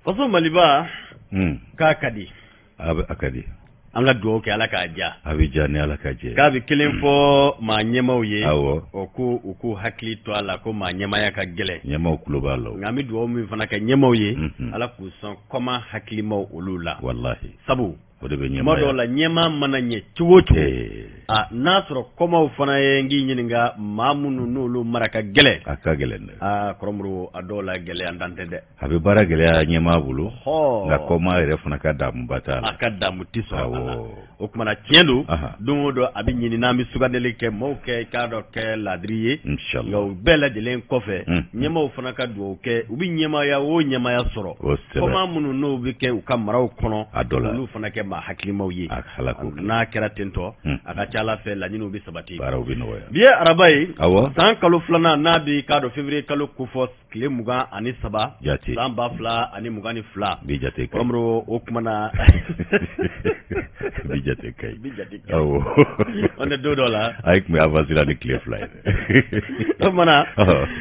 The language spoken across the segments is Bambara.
Faso Maliba k'a ka di. A ka di. An ka dugawu kɛ Ala k'a diya. A bɛ diya ni Ala ka jɛ. K'a bɛ kelen fɔ maa ɲɛmaaw ye. Awɔ. O ko u k'u hakili to a la ko maa ɲɛmaaya ka gɛlɛn. Ɲɛmaaw tulo b'a la. Nka an bɛ dugawu min fana kɛ ɲɛmaaw ye. Ala k'u sɔn kɔma hakilimaw olu la. Walahi. Sabu. O de bɛ ɲɛmaaya. Tuma dɔw la ɲɛmaa mana ɲɛ cogo o cogo. A n'a sɔrɔ kɔmaw fana ye n k'i ɲininka maa minnu n'olu mara ka gɛlɛn. A ka gɛlɛn dɛ. Aa Kɔrɔmuru a dɔw la gɛlɛya dan tɛ dɛ. A bɛ baara gɛlɛya ɲɛmaa bolo. Nka kɔma yɛrɛ fana ka damuba t'a la. A ka damu tɛ sɔrɔ a la. O tuma na tiɲɛ don. Don o don a bɛ ɲini n'an bɛ sugandili kɛ maaw kɛ i k'a dɔn kɛ laadiri ye. Inchallah. Nka o bɛɛ lajɛlen kɔfɛ. Ɲɛmaaw fana ka dugawu kɛ u bɛ ɲɛmaaya o ɲɛmaaya sɔrɔ. Kosɛbɛ. Kɔma minnu n'o bɛ kɛ u ka maraw kɔnɔ. A dɔ la. Olu fana kɛ maa hakilimaw ye. A Ala k'o kɛ. N'a kɛra ten tɔ. A ka ca Ala fɛ laɲiniw bɛ sabati. Baaraw bɛ nɔgɔya. Bi ye araba ye. Awɔ. San kalo filanan n'a bɛ i k'a dɔn février kalo kofɔ tile 23 jate san 2022 bi jate ka ɲi o tuma na bi jate ka ɲi bi jate ka awɔ ɲi tɛ don dɔ la a tun bɛ avancer la ni tile 2 ye o tuma na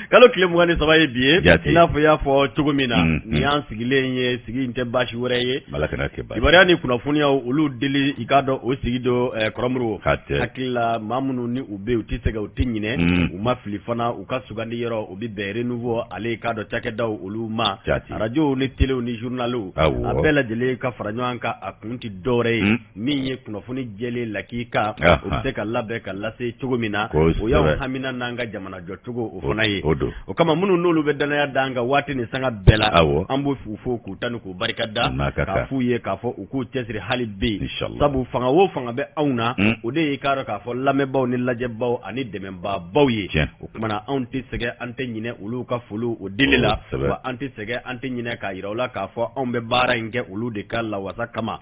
kalo tile 23 ye bi ye jate i n'a fɔ i y'a fɔ cogo min na nin y'an sigilen ye sigi in tɛ baasi wɛrɛ ye Ala kana kɛ baasi kibaruya ni kunnafoniyaw olu deli i k'a dɔn o sigi don Kɔrɔmuru hatɛ hakili la maa minnu ni u bɛ yen u tɛ sɛgɛn u tɛ ɲinɛ u ma fili fana u ka sugandi yɔrɔ u bɛ bɛn Renouveau ale k'a dɔn cakɛdaw olu ma jate arajow ni telew ni journaliw awɔ a bɛɛ lajɛlen ka fara ɲɔgɔn kan a kun tɛ dɔwɛrɛ ye min ye kunnafoni jɛlen lakika o bɛ se ka labɛn ka lase cogo min na o y'anw hamina n'an ka jamana jɔcogo o fana ye o don o kama minnu n'olu bɛ dannaya da an kan waati ni sanga bɛɛ la awɔ an b'u fo k'u tanu k'u barika da k'a f'u ye k'a fɔ u k'u cɛsiri hali bi sabu fanga o fanga bɛ anw na o de ye k'a dɔn k'a fɔ lamɛnbaaw ni lajɛbaaw ani dɛmɛbaabaw ye o tuma na anw tɛ sɛgɛn an tɛ ɲinɛ olu ka foliw o dili la wa an tɛ sɛgɛn an tɛ ɲinɛ k'a yira u la k'a fɔ anw bɛ baara in kɛ olu de ka lawasa kama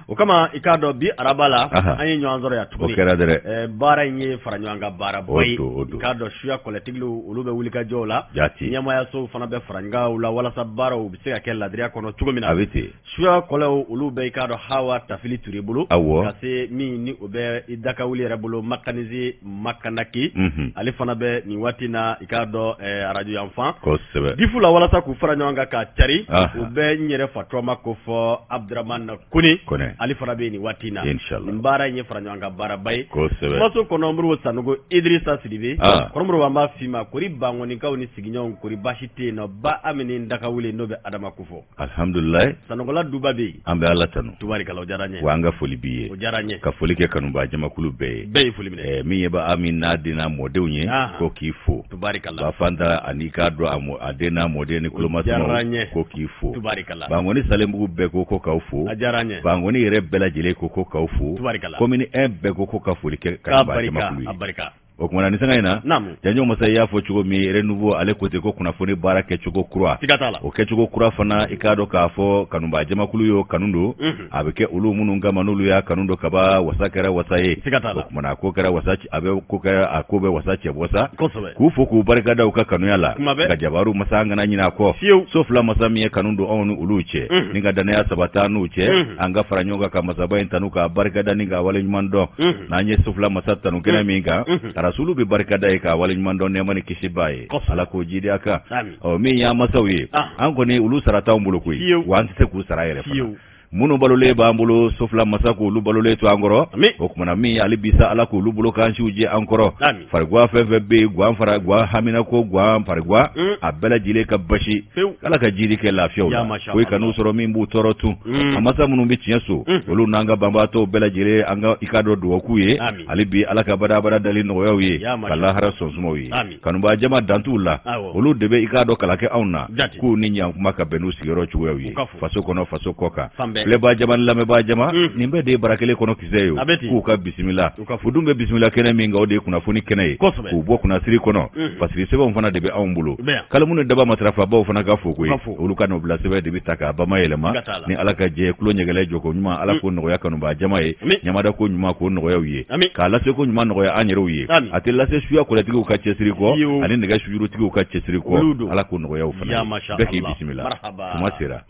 o kama i k'a dɔn bi araba la an ye ɲɔgɔn sɔrɔ yan tuguni o kɛra dɛ baara in ye fara ɲɔgɔn kan baaraba ye i k'a dɔn suya kɔlɛtigiw olu bɛ wulikajɔw la ɲɛmaayasow fana bɛ fara ɲɔgɔn la walasa baaraw bɛ se ka kɛ ladiriya kɔnɔ cogo min na a bɛ ten suya kɔlɛw olu bɛ i k'a dɔn Hawa Tafili Ture bolo awɔ ka se min ni o bɛ i dakawuli yɛrɛ bolo Makanisi Makanaki ale fana bɛ nin waati na i k'a dɔn arajo yanfan kosɛbɛ difu la walasa k'u fara ɲɔgɔn kan k'a cari u bɛ n yɛrɛ fa tɔgɔma ko fɔ Abdramane Kone ale fana bɛ nin waati na nin baara in ye fara ɲɔgɔn kan baaraba ye kosɛbɛ kumaso kɔnɔ Modibo Sanogo Idrissa Sidibe Kɔrɔmuru an b'a f'i ma kori Bankɔnikaw ni sigiɲɔgɔnw kori baasi tɛ yen nɔ ba Amini Dakawuli n'o bɛ Adama kofɔ Alihamdulilayi Sanogola duba bɛ yen an bɛ Ala tanu tubarikala o diyara n ye wa an ka foli b'i ye o diyara n ye ka foli kɛ kanubaa jamakulu bɛɛ ye bɛɛ ye foli minɛ min ye ba Ami n'a den n'a mɔdenw ye ko k'i fo tubarikala ba Fanta ani k'a dɔn a den n'a mɔden ni diyara n ye ko k'i fo tubarikala Bankɔni Salenbugu bɛɛ ko ko k'aw fo a diyara n ye Bankɔni yɛrɛ bɛɛ lajɛlen ko ko k'aw fo tubarikala commune 1 bɛɛ ko ko ka foli kɛ kanubaa jamakulu ye a barika o tuma na nin sanga in na naamu Janjo Masa i y'a fɔ cogo min Renouveau ale ko ten ko kunnafoni baara kɛcogo kura siga t'a la o kɛcogo kura fana i k'a dɔn k'a fɔ kanubaa jamakulu y'o kanu don a bɛ kɛ olu minnu kama n'olu y'a kanu don kaba wasa kɛra wasa ye siga t'a la o tuma na a ko kɛra wasa a bɛ ko kɛra a ko bɛ wasa cɛ bɔ sa kosɛbɛ k'u fo k'u barika da u ka kanuya la kuma bɛɛ nka jabaru masa an kana ɲinɛ a kɔ fiyewu so fila masa min ye kanu don anw ni olu cɛ ni ka dannaya sabati n'u cɛ an ka fara ɲɔgɔn kan ka masaba in tanu k'a barika da ni k'a waleɲuman dɔn n'an ye so fila masa tanu kɛnɛ min kan arasulu bɛ barika da ye k'a waleɲuman dɔn nɛɛma ni kisi b'a ye ala k'o jidi a kan ɔ min y'an masaw ye an kɔni olu sara t'anw bolo koyi wa an tɛ se k'u sara yɛrɛ fana minnu balolen b'an bolo so fila masa k'olu balolen to an kɔrɔ o tuma na min hali bi sa ala k'olu bolo k'an siw jɛ an kɔrɔ fariguwa fɛn fɛn bɛ yen guwan fara guwan haminako guwan fariguwa a bɛɛ lajɛlen ka basi ala ka jidi kɛ lafiyaw la ko i kan'u sɔrɔ min b'u tɔɔrɔ tun a masa minnu bɛ tiɲɛ so olu n'an ka banbaatɔw bɛɛ lajɛlen an ka i k'a dɔn dugawu k'u ye hali bi ala ka badabada dali nɔgɔya u ye ka lahara sɔn suma u ye kanubaa jama dan t'u la olu de bɛ i k'a dɔn kala kɛ anw na k'u ni ɲankuma ka bɛn n'u sigiyɔrɔ cogoyaw ye faso kɔnɔ faso kɔ kan filɛbaa jama ni lamɛnbaa jama nin bɛɛ de ye bara kelen kɔnɔ kisɛ ye k'u ka bisimila u dun bɛ bisimila kɛnɛ min kan o de ye kunnafoni kɛnɛ ye k'u bɔ kunnasiri kɔnɔ fasiri sɛbɛnw fana de bɛ anw bolo kalamu ni daba matarafabaw fana ka fo koyi olu ka nɔbila sɛbɛn de bɛ ta k'a bamayɛlɛma ni ala ka jɛ tulo ɲɛgɛlɛ jɔko ɲuman ala k'o nɔgɔya kanubaa jama ye ɲamada ko ɲuman k'o nɔgɔya u ye k'a lase ko ɲuman nɔgɔya an yɛrɛw ye a tɛ lase suya kɔlɛtigiw ka cɛsiri kɔ ani nɛgɛ sujurutigiw ka cɛsiri kɔ ala k'o nɔgɔya u fana bɛɛ k'i bisimila tuma sera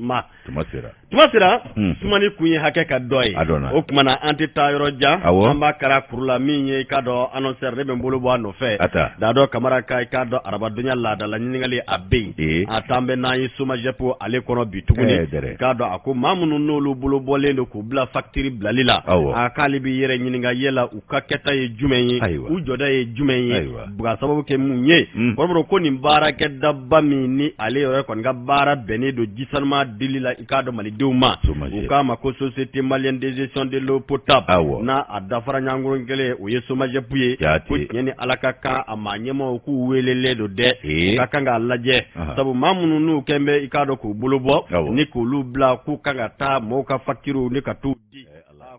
tuma sera tuma sera Sumani kun ye hakɛ ka dɔ ye. O tuma na an tɛ taa yɔrɔ jan, an b'a kara kuru la min ye i k'a dɔn annonceur ne bɛ n bolo bɔ a nɔfɛ. Dadɔ Kamara ka i k'a dɔn arabadonya laadala ɲininkali a bɛ yen. A taa bɛ n'an ye SOMAGEP ale kɔnɔ bi tuguni. I k'a dɔn a ko maa minnu n'olu bolo bɔlen don k'u bila facture bilali la, a k'ale b'i yɛrɛ ɲininka yala u ka kɛta ye jumɛn ye, u jɔda ye jumɛn ye, k'a sababu kɛ mun ye. Kɔrɔbɔrɔ ko nin baarakɛdaba min ni ale yɛrɛ kɔni ka baara bɛnnen don ji sanuma dili la i k'a dɔn malidenw ma, u k'a ma ko Société malienne de gestion de l'eau potable, n'a a dafara ɲangoron kelen o ye SOMAGEP ye. Ko tiɲɛ ni Ala ka kan a maa ɲɛmaaw k'u welelen don dɛ, u ka kan k'a lajɛ, sabu maa minnu n'u kɛn bɛ i k'a dɔn k'u bolo bɔ ni k'olu bila k'u kan ka taa mɔgɔw ka facture ni ka t'u di,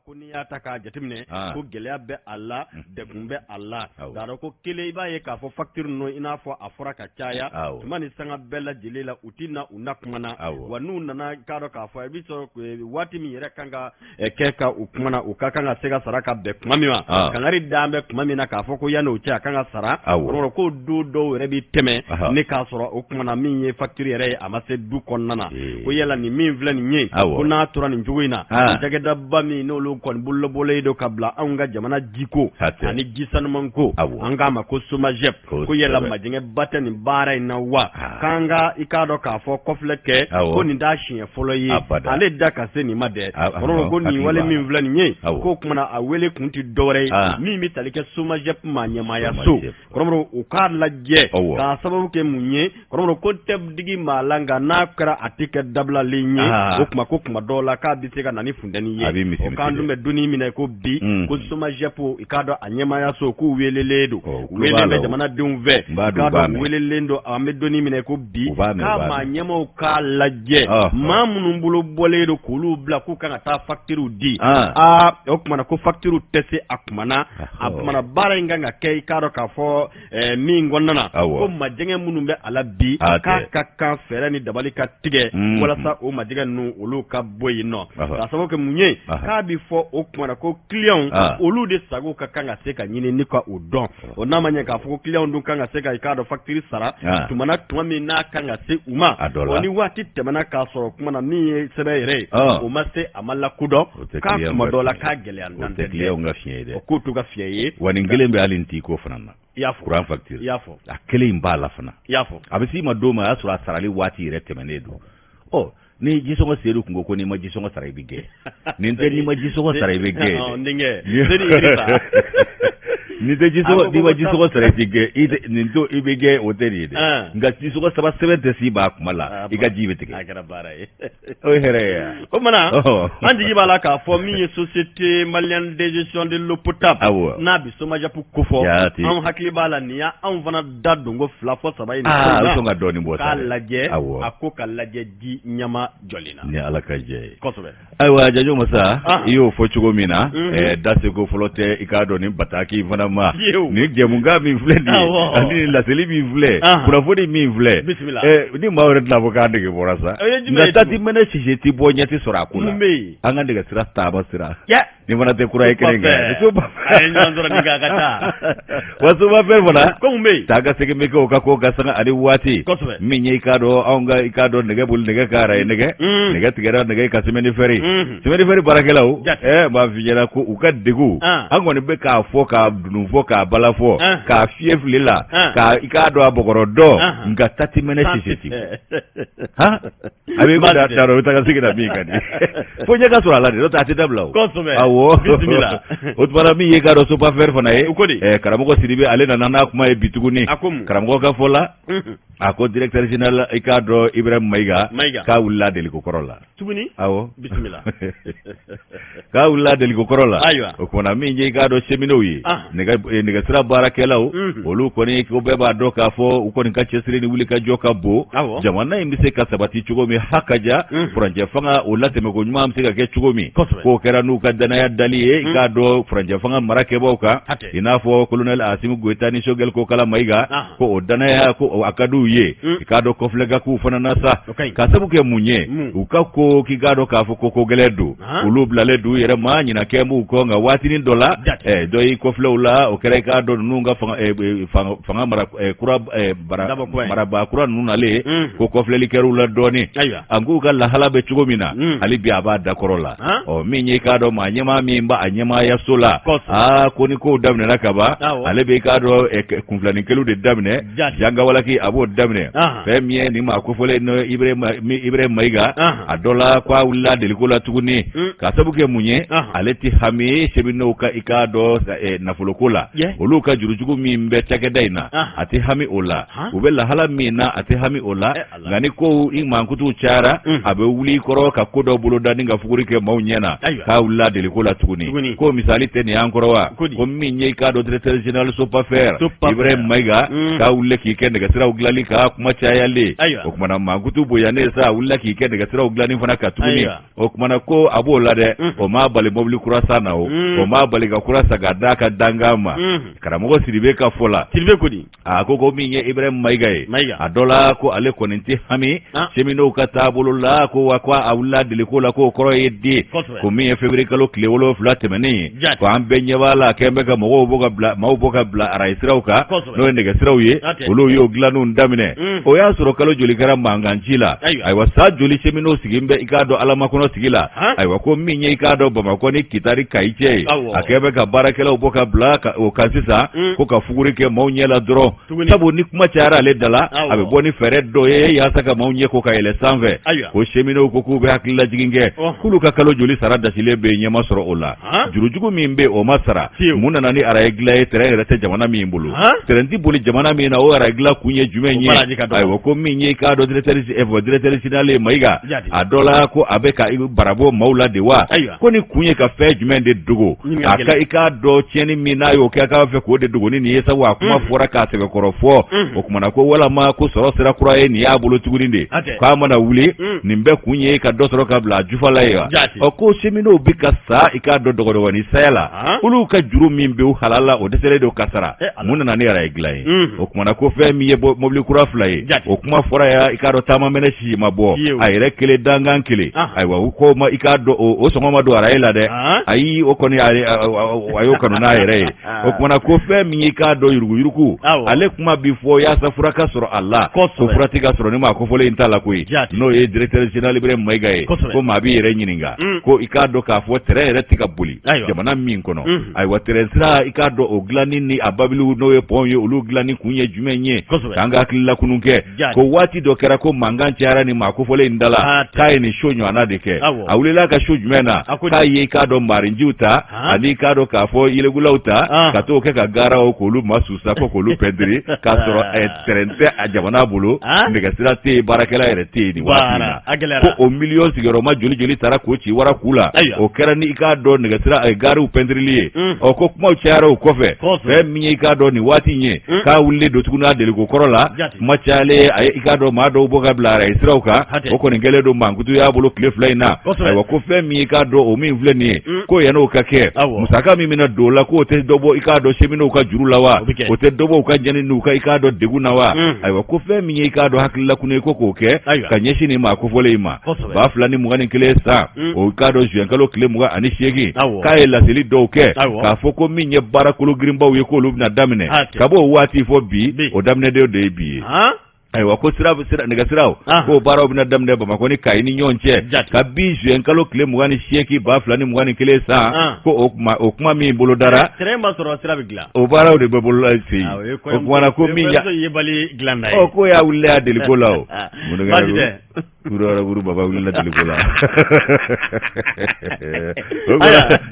ko n'i y'a ta k'a jateminɛ ko gɛlɛya bɛ a la, degun bɛ a la. K'a ko kelen i b'a ye k'a fɔ facture ninnu i n'a fɔ a fɔra ka caya tuma ni sanga bɛɛ lajɛlen la, u tɛ na u na kuma na, wa n'u nana k'a dɔn k'a fɔ i bɛ sɔrɔ waati min yɛrɛ kan ka kɛ ka u kuma na, u ka kan ka se ka sara ka bɛn tuma min ma, kangari d'an bɛ tuma min na k'a fɔ ko yanni o cɛ a kan ka sara, ko don dɔw yɛrɛ bɛ tɛmɛ ne k'a sɔrɔ o kuma na min ye facture yɛrɛ ye a ma se du kɔnɔna na. Ko yala nin min filɛ nin ye, ko n'a tora nin cogo in na, cakɛdaba min n'olu kɔni bolobɔlen don ka bila anw ka jamana jiko ani ji sanumanko, an k'a ma ko SOMAGEP, ko yala majɛngɛba tɛ nin baara in na wa? K'an ka i k'a dɔn k'a fɔ kɔfilɛ kɛ ko nin t'a siɲɛ fɔlɔ ye ale da ka se nin ma dɛ. Kɔrɔ ko nin wale min filɛ nin ye, k'o kuma na a wele kun tɛ dɔwɛrɛ ye min bɛ tali kɛ SOMAGEP maa ɲɛmaaya so. Kɔrɔbɔrɔ u k'a lajɛ k'a sababu kɛ mun ye. Kɔrɔbɔrɔ ko tɛ digi maa la, nka n'a kɛra a tɛ kɛ dabilalen ye, o tuma ko kuma dɔw la k'a bɛ se ka na ni funteni ye. O k'an dun bɛ don min na ko bi, ko SOMAGEP i k'a dɔn a ɲɛmaaya so k'u welelen don, u welelen bɛ jamanadenw fɛ, k'a dɔn u welelen don, an bɛ don min na ko bi, k'a maa ɲɛmaaw k'a lajɛ maa minnu bolo bɔlen don k'olu bila k'u kan ka taa facture di, aa o tuma na ko facture tɛ se a kuma na, a kuma na baara in kan ka kɛ i k'a dɔn k'a fɔ min kɔnɔna na, ko majɛngɛ minnu bɛ a la bi, k'a ka kan fɛɛrɛ ni dabali ka tigɛ walasa o majɛngɛ ninnu olu ka bɔ yen nɔ, k'a sababu kɛ mun ye, k'a bɛ fɔ o kuma na ko clients olu de sago ka kan ka se ka ɲini ni ka o dɔn. O n'a ma ɲɛ k'a fɔ ko clients dun kan ka se ka i k'a dɔn facture sara tuma na tuma min n'a kan ka se u ma, o ni waati tɛmɛna k'a sɔrɔ kuma na min ye sɛbɛn yɛrɛ ye o ma se, a ma lakodɔn, k'a kuma dɔw la k'a gɛlɛya dan tɛ. Clients ka fiɲɛ ye dɛ, o k'o t'u ka fiɲɛ ye. Wa nin kelen bɛ hali nin t'i ko fana na. I y'a fɔ. Courant facture. I y'a fɔ. A kelen in b'a la fana. I y'a fɔ. A bɛ s'i ma don min, a y'a sɔrɔ a sarali waati yɛrɛ tɛmɛnen don. Ɔ ni jisɔngɔ seeru kun ko ko n'i ma jisɔngɔ sara i bɛ gɛn, nin tɛ n'i ma jisɔngɔ sara i bɛ gɛn. N denkɛ. Nin tɛ jisɔngɔ, n'i ma jisɔngɔ sara i tɛ gɛn, nin to i bɛ gɛn, o tɛ nin ye dɛ. Nka jisɔngɔ saba sɛbɛn tɛ s'i ma a kuma la, i ka ji bɛ tigɛ. A kɛra baara ye. O ye hɛrɛ ye. O mana an jigi b'a la k'a fɔ min ye Société malienne de gestion de l'eau potable, n'a bɛ SOMAGEP kofɔ, anw hakili b'a la nin y'anw fana da donko 2 fɔ 3 ye. Aa a bɛ sɔn ka dɔɔnin bɔ sa. K'a lajɛ, a ko ka lajɛ ji ɲama jɔlen na. Ni Ala ka jɛ ye. Kosɛbɛ. Ayiwa Jajo Masa, i y'o fɔ cogo min na, daseko fɔlɔ tɛ i k'a dɔn nin bataki fana ma, nin jɛmukan min filɛ nin ye, ani nin laseli min filɛ, kunnafoni min filɛ, bisimila, ni maa wɛrɛ tɛna fɔ k'a nege bɔra sa, nka tati mɛnɛ sise ti bɔ ɲɛ ti sɔrɔ a ko la, an ka nɛgɛ sira taama sira. Nin fana tɛ kura ye kelen kɛ. A ye ɲɔgɔn sɔrɔ nin kan ka taa. Wa SOMAFER fana. Ko mun bɛ yen? Taa ka segin bɛ kɛ o ka ko ka sanga ani waati. Kosɛbɛ. Min ye i k'a dɔn anw ka i k'a dɔn nɛgɛ boli nɛgɛ ka ara ye nɛgɛ. Nɛgɛ tigɛra nɛgɛ ka chemin de fer. Chemin de fer baarakɛlaw. Jate. B'a f'i ɲɛna ko u ka degun. An kɔni bɛ k'a fɔ k'a dunun fɔ k'a bala fɔ. K'a fiyɛ file la. K'a i k'a dɔn a bɔgɔrɔ dɔn. Nka tati mɛnɛ sise ti. Han. A bɛ da da o bɛ taa segin na min ka di fo ɲɛ ka sɔrɔ a la de, n'o tɛ a tɛ dabila o. Kosɛbɛ. Awɔ. Bisimila. O tuma na min ye k'a dɔn SOPAFER fana ye. O ko di? Karamɔgɔ Sidibe ale nana n'a kuma ye bi tuguni. A ko mun? Karamɔgɔ ka fɔ la. A ko directeur général i k'a dɔn Ibrahim Mayiga. Mayiga. K'a wulila deliko kɔrɔ la. Tuguni. Awɔ. Bisimila. K'a wulila deliko kɔrɔ la. Ayiwa. O tuma na min ye i k'a dɔn cheminots ye. Nɛgɛsira baarakɛlaw. Olu kɔni ko bɛɛ b'a dɔn k'a fɔ u kɔni ka cɛsiri ni wuli ka jɔ ka bon. Awɔ. Jamana in bɛ se ka sabati cogo min ha ka ja. Furancɛ fanga o latɛmɛko ɲuman bɛ se ka kɛ cogo min. Kosɛbɛ. K'o kɛra n'u ka danaya dali ye i k'a dɔn furancɛ fanga marakɛbaw kan, i n'a fɔ kolonɛli Asimi Goyita ni Sogɛli Kokala Mayiga, ko o danaya ko a ka d'u ye, i k'a dɔn kɔfilɛ ka k'u fana na sa, ka sabu kɛ mun ye? U ka ko k'i k'a dɔn k'a fɔ ko ko gɛlɛn don, olu bilalen don u yɛrɛ ma, ɲinɛ kɛ b'u kɔ, nka waatinin dɔ la dɔ y'i kɔfilɛ u la, o kɛra i k'a dɔn ninnu ka fanga kura marabaa kura ninnu nalen, ko kɔfilɛli kɛra u la dɔɔnin. An k'u ka lahala bɛ cogo min na, hali bi a b'a dakɔrɔ la. Ɔ min ye i k'a dɔn maa ɲɛmaa min b'a ɲɛmaayaso la, aa ko ni kow daminɛna ka ban, ale bɛ i k'a dɔn kunfilanin kelen de daminɛ, jangawalaki a b'o daminɛ. Fɛn min ye nin maa kofɔlen n'o Ibrahim Mayiga, a dɔ la ko a wulila deliko la tuguni, ka sabu kɛ mun ye? Ale tɛ hami cheminots ka i k'a dɔn nafoloko la, olu ka jurujugu min bɛ cakɛda in na, a tɛ hami o la. U bɛ lahala min na, a tɛ hami o la. Nka ni ko i mankutu cayara, a bɛ wuli i kɔrɔ ka ko dɔ boloda ni ka fuguri kɛ maaw ɲɛ na, k'a wulila deliko la tuguni. Ko misali tɛ nin y'an kɔrɔ wa? Ko min ye i k'a dɔn directeur général Sopafer Ibrahim Mayiga, k'a wulila k'i kɛ nɛgɛsiraw dilanni ka kuma cayalen. O kumana mankutu bonyanen sa, a wulila k'i kɛ nɛgɛsiraw dilanni fana ka tuguni. O kumana ko a b'o la dɛ, o m'a bali mobili kura san na, o m'a bali ka kura san ka d'a ka dankan ma. Karamɔgɔ Sidibe ka fɔ la, Sidibe ko di? A ko min ye Ibrahim Mayiga ye, a dɔ la ko ale kɔni tɛ hami cheminots ka taabolo la, ko wa ko a wulila deliko la, k'o kɔrɔ ye di? Ko min ye février kalo tile 7 tɛmɛnen ye, ko an bɛɛ ɲɛ b'a la, a kɛn bɛ ka mɔgɔw bɔ ka bila, maaw bɔ ka bila arayi siraw kan, n'o ye nɛgɛsiraw ye, olu y'o dilanniw daminɛ. O y'a sɔrɔ kalo joli kɛra mankan ci la? Ayiwa, san joli cheminots sigi bɛ i k'a dɔn alamakɔnɔ sigi la? Ayiwa, ko min ye i k'a dɔn Bamakɔ ni Kita ni Kayi cɛ ye, a kɛn bɛ ka baarakɛlaw bɔ ka bila o kan sisan, ko ka fuguri kɛ maaw ɲɛ la dɔrɔn, sabu ni kuma cayara ale da la, a bɛ bɔ ni fɛɛrɛ dɔ ye yaasa ka maaw ɲɛ ko ka yɛlɛ sanfɛ. Ko cheminots ko k'u bɛ hakililajigin kɛ, k'olu ka kalo joli sara dasilen bɛ yen, ɲɛ ma sɔrɔ o la. Jurujugu min bɛ o ma sara. Mun nana ni araye dilan ye, tɛrɛn yɛrɛ tɛ jamana min bolo, tɛrɛn tɛ boli jamana min na, o araye dilan kun ye jumɛn ye? Ayiwa, ko min ye i k'a dɔn directeur général Mayiga, a dɔ la ko a bɛ ka barabɔ maaw la de wa? Ko ni kun ye ka fɛn jumɛn de dogo? A ka i k'a dɔn tiɲɛni min n'a y'o kɛ, k'a b'a fɛ k'o de dogo ni nin ye, sabu a kuma fɔra k'a sɛbɛkɔrɔ fɔ. O kumana ko walama ko sɔrɔ sira kura ye nin y'a bolo tuguni de, k'a mana wuli nin bɛɛ kun ye ka dɔ sɔrɔ ka bila a jufa la ye wa? Ɔ ko cheminots bɛ ka sa i k'a dɔn dɔgɔdɔgɔnin saya la, olu ka juru min bɛ u halala, o dɛsɛlen don ka sara. Mun nana ni araye dilan ye? O kumana ko fɛn min ye mobili kura 2 ye, o kuma fɔra ya, i k'a dɔn taama mɛnɛ si ma bɔ a yɛrɛ kelen, dankan kelen. Ayiwa, u ko ma i k'a dɔn o sɔngɔ ma don araye la dɛ. Ayi, o kɔni a y'o kanu n'a yɛrɛ ye. O kumana ko fɛn min i k'a dɔn yuruguyurugu, ale kuma bi fɔ yaasa fura ka sɔrɔ a la, ko fura tɛ ka sɔrɔ ni maa kofɔlen in ta la koyi, n'o ye directeur général Ibrahim Mayiga ye. Ko maa b'i yɛrɛ ɲininka ko i k'a dɔn k'a fɔ tɛrɛn yɛrɛ tɛ ka boli jamana min kɔnɔ. Ayiwa, tɛrɛn sira i k'a dɔn o dilanni ni a babiliw, n'o ye pɔn ye, olu dilanni kun ye jumɛn ye? K'an ka hakililakunu kɛ, ko waati dɔ kɛra ko mankan cayara ni maa kofɔlen in da la, k'a ye nin so ɲɔgɔnna de kɛ. A wulila ka so jumɛn na? K'a ye i k'a dɔn marinjiw ta ani k'a dɔn k'a fɔ yelegulaw ta ka t'o kɛ ka garaw k'olu masusa, ko k'olu pɛntiri, k'a sɔrɔ tɛrɛn tɛ a jamana bolo, nɛgɛsira tɛ yen, baarakɛla yɛrɛ tɛ yen nin waati in na. Ko o miliyɔn sigiyɔrɔma joli joli taara k'o ci wara ku la, o kɛra ni i k'a dɔn nɛgɛsira gariw pɛntirili ye. Ɔ ko kumaw cayara o kɔfɛ. Fɛn min ye i k'a dɔn nin waati in ye, k'a wulilen don tuguni a deliko kɔrɔ la, kuma cayalen, a ye i k'a dɔn maa dɔw bɔ ka bila araye siraw kan, o kɔni kɛlen don mankutu y'a bolo tile 2 in na. Ayiwa, ko fɛn min i k'a dɔn o min filɛ nin ye, ko yan'o ka kɛ, musaka min bɛna don o la, k'o tɛ dɔ bɔ i k'a dɔn cheminots ka juru la wa? O tɛ dɔ bɔ u ka ɲani n'u ka i k'a dɔn degun na wa? Ayiwa, ko fɛn min ye i k'a dɔn hakililakunu ye, ko k'o kɛ ka ɲɛsin nin maa kofɔlen in ma, 2021 san, o k'a dɔn juin kalo tile 28, k'a ye laseli dɔw kɛ k'a fɔ ko min ye baara kolo girinbaw ye, k'olu bɛna daminɛ. Ka b'o waati fɔ bi, o daminɛden de ye bi ye. Ayiwa, ko sira sira nɛgɛsiraw, k'o baaraw bɛna daminɛ Bamakɔ ni Kayi ni ɲɔgɔn cɛ kabi juin kalo tile 28 2021 san. Ko o kuma, o kuma min bolodara, tɛrɛn b'a sɔrɔ sira bɛ dilan, o baaraw de bɛ bolola sen. O kumana ko min ya yebali dilan ye, ko y'a wulila y'a deliko la o. Wuru baba wulila deliko la.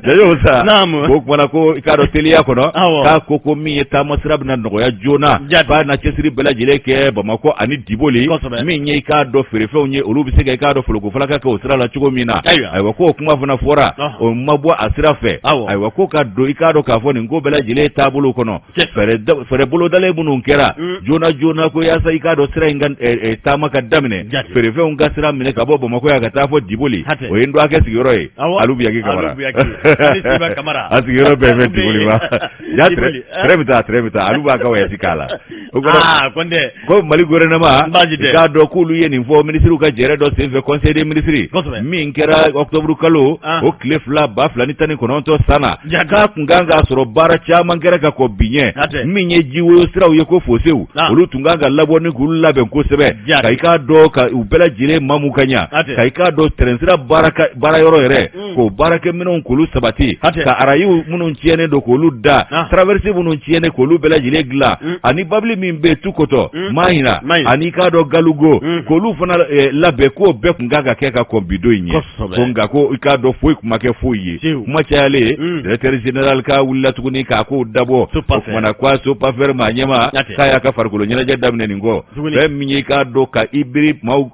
Jajo sa, o kumana ko i k'a dɔn teliya kɔnɔ, k'a ko min ye taama sira bɛna nɔgɔya joona, k'a na cɛsiri bɛɛ lajɛlen kɛ Bamakɔ ani Diboli, min ye i k'a dɔn feerefɛnw ye, olu bɛ se ka i k'a dɔn folokofalaka kɛ o sira la cogo min na. Ayiwa, ko o kuma fana fɔra, o ma bɔ a sira fɛ. Ayiwa, ko ka don i k'a dɔn k'a fɔ nin ko bɛɛ lajɛlen taabolo kɔnɔ, fɛɛrɛ bolodalen minnu kɛra joona joona, ko yaasa i k'a dɔn sira in ka taama ka daminɛ, feerefɛnw ka sira minɛ ka bɔ Bamakɔ yan ka taa fɔ Diboli o ye n dɔgɔkɛ sigiyɔrɔ ye Alu Biyaki Kamara a sigiyɔrɔ bɛɛ bɛ Diboli ma ja train bɛ taa train bɛ taa Alu b'a ka voyage k'a la o kɔrɔ ko Mali gouvernement k'a dɔn k'olu ye nin fɔ minisiriw ka jɛrɛ dɔ senfɛ conseil des ministres min kɛra octobre kalo o tile 2 2019 san na k'a tun kan k'a sɔrɔ baara caman kɛra ka kɔn bi ɲɛ min ye jiwoyo siraw ye ko fosew olu tun kan ka labɔ ni k'olu labɛn kosɛbɛ ka i k'a dɔn ka u bɛɛ lajɛlen mamu ka ɲa ka i k'a dɔn tɛrɛnsira baara yɔrɔ yɛrɛ k'o baarakɛminɛnw k'olu sabati ka arayiw minnu tiɲɛnen don k'olu da traverse minnu tiɲɛnen k'olu bɛɛ lajɛlen dilan ani babili min bɛ Tukɔtɔ Mahina ani i k'a dɔn Galugo k'olu fana labɛn k'o bɛɛ tun kan ka kɛ ka kɔn bi don in ɲɛ ko nka ko i k'a dɔn foyi tun ma kɛ foyi ye kuma cayalen directeur général k'a wulila tuguni k'a kow dabɔ o tuma na ko SOPAFER maa ɲɛmaa k'a y'a ka farikolo ɲɛnajɛ daminɛ nin kɔ fɛn min ye i k'a dɔn ka i biri maaw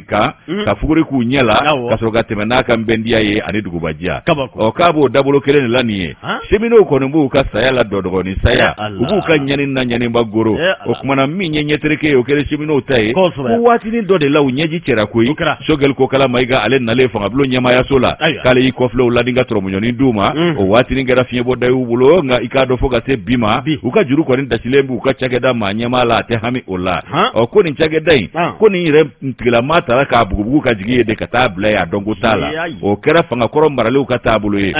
kan ka fuguri k'u ɲɛ la ka sɔrɔ ka tɛmɛ n'a ka nbɛndiya ye ani dugubadiya ɔ k'a b'o dabolo kelen de la nin ye cheminots kɔni b'u ka saya la dɔdɔgɔnin saya u b'u ka ɲani na ɲaniba goro o tuma na min ye ɲɛtereke ye o kɛra cheminots ta ye ko waatinin dɔ de la u ɲɛji cɛra koyi Sogɛli Kokala Mayiga ale nalen fangabulon ɲɛmaayaso la k'ale y'i kɔfilɛ u la ni ka tɔrɔmɔɲɔnin d'u ma o waatinin kɛra fiɲɛbɔda y'u bolo nka i k'a dɔn fo ka se bi ma u ka juru kɔni dasilen b'u ka cakɛda maa ɲɛmaa la a tɛ hami o la ɔ ko nin cakɛda in ko nin yɛrɛ tigilamaa taara k'a bugubugu ka jigin yen de ka taa bila yen a dɔnko t'a la o kɛra fangakɔrɔ maralenw ka taabolo ye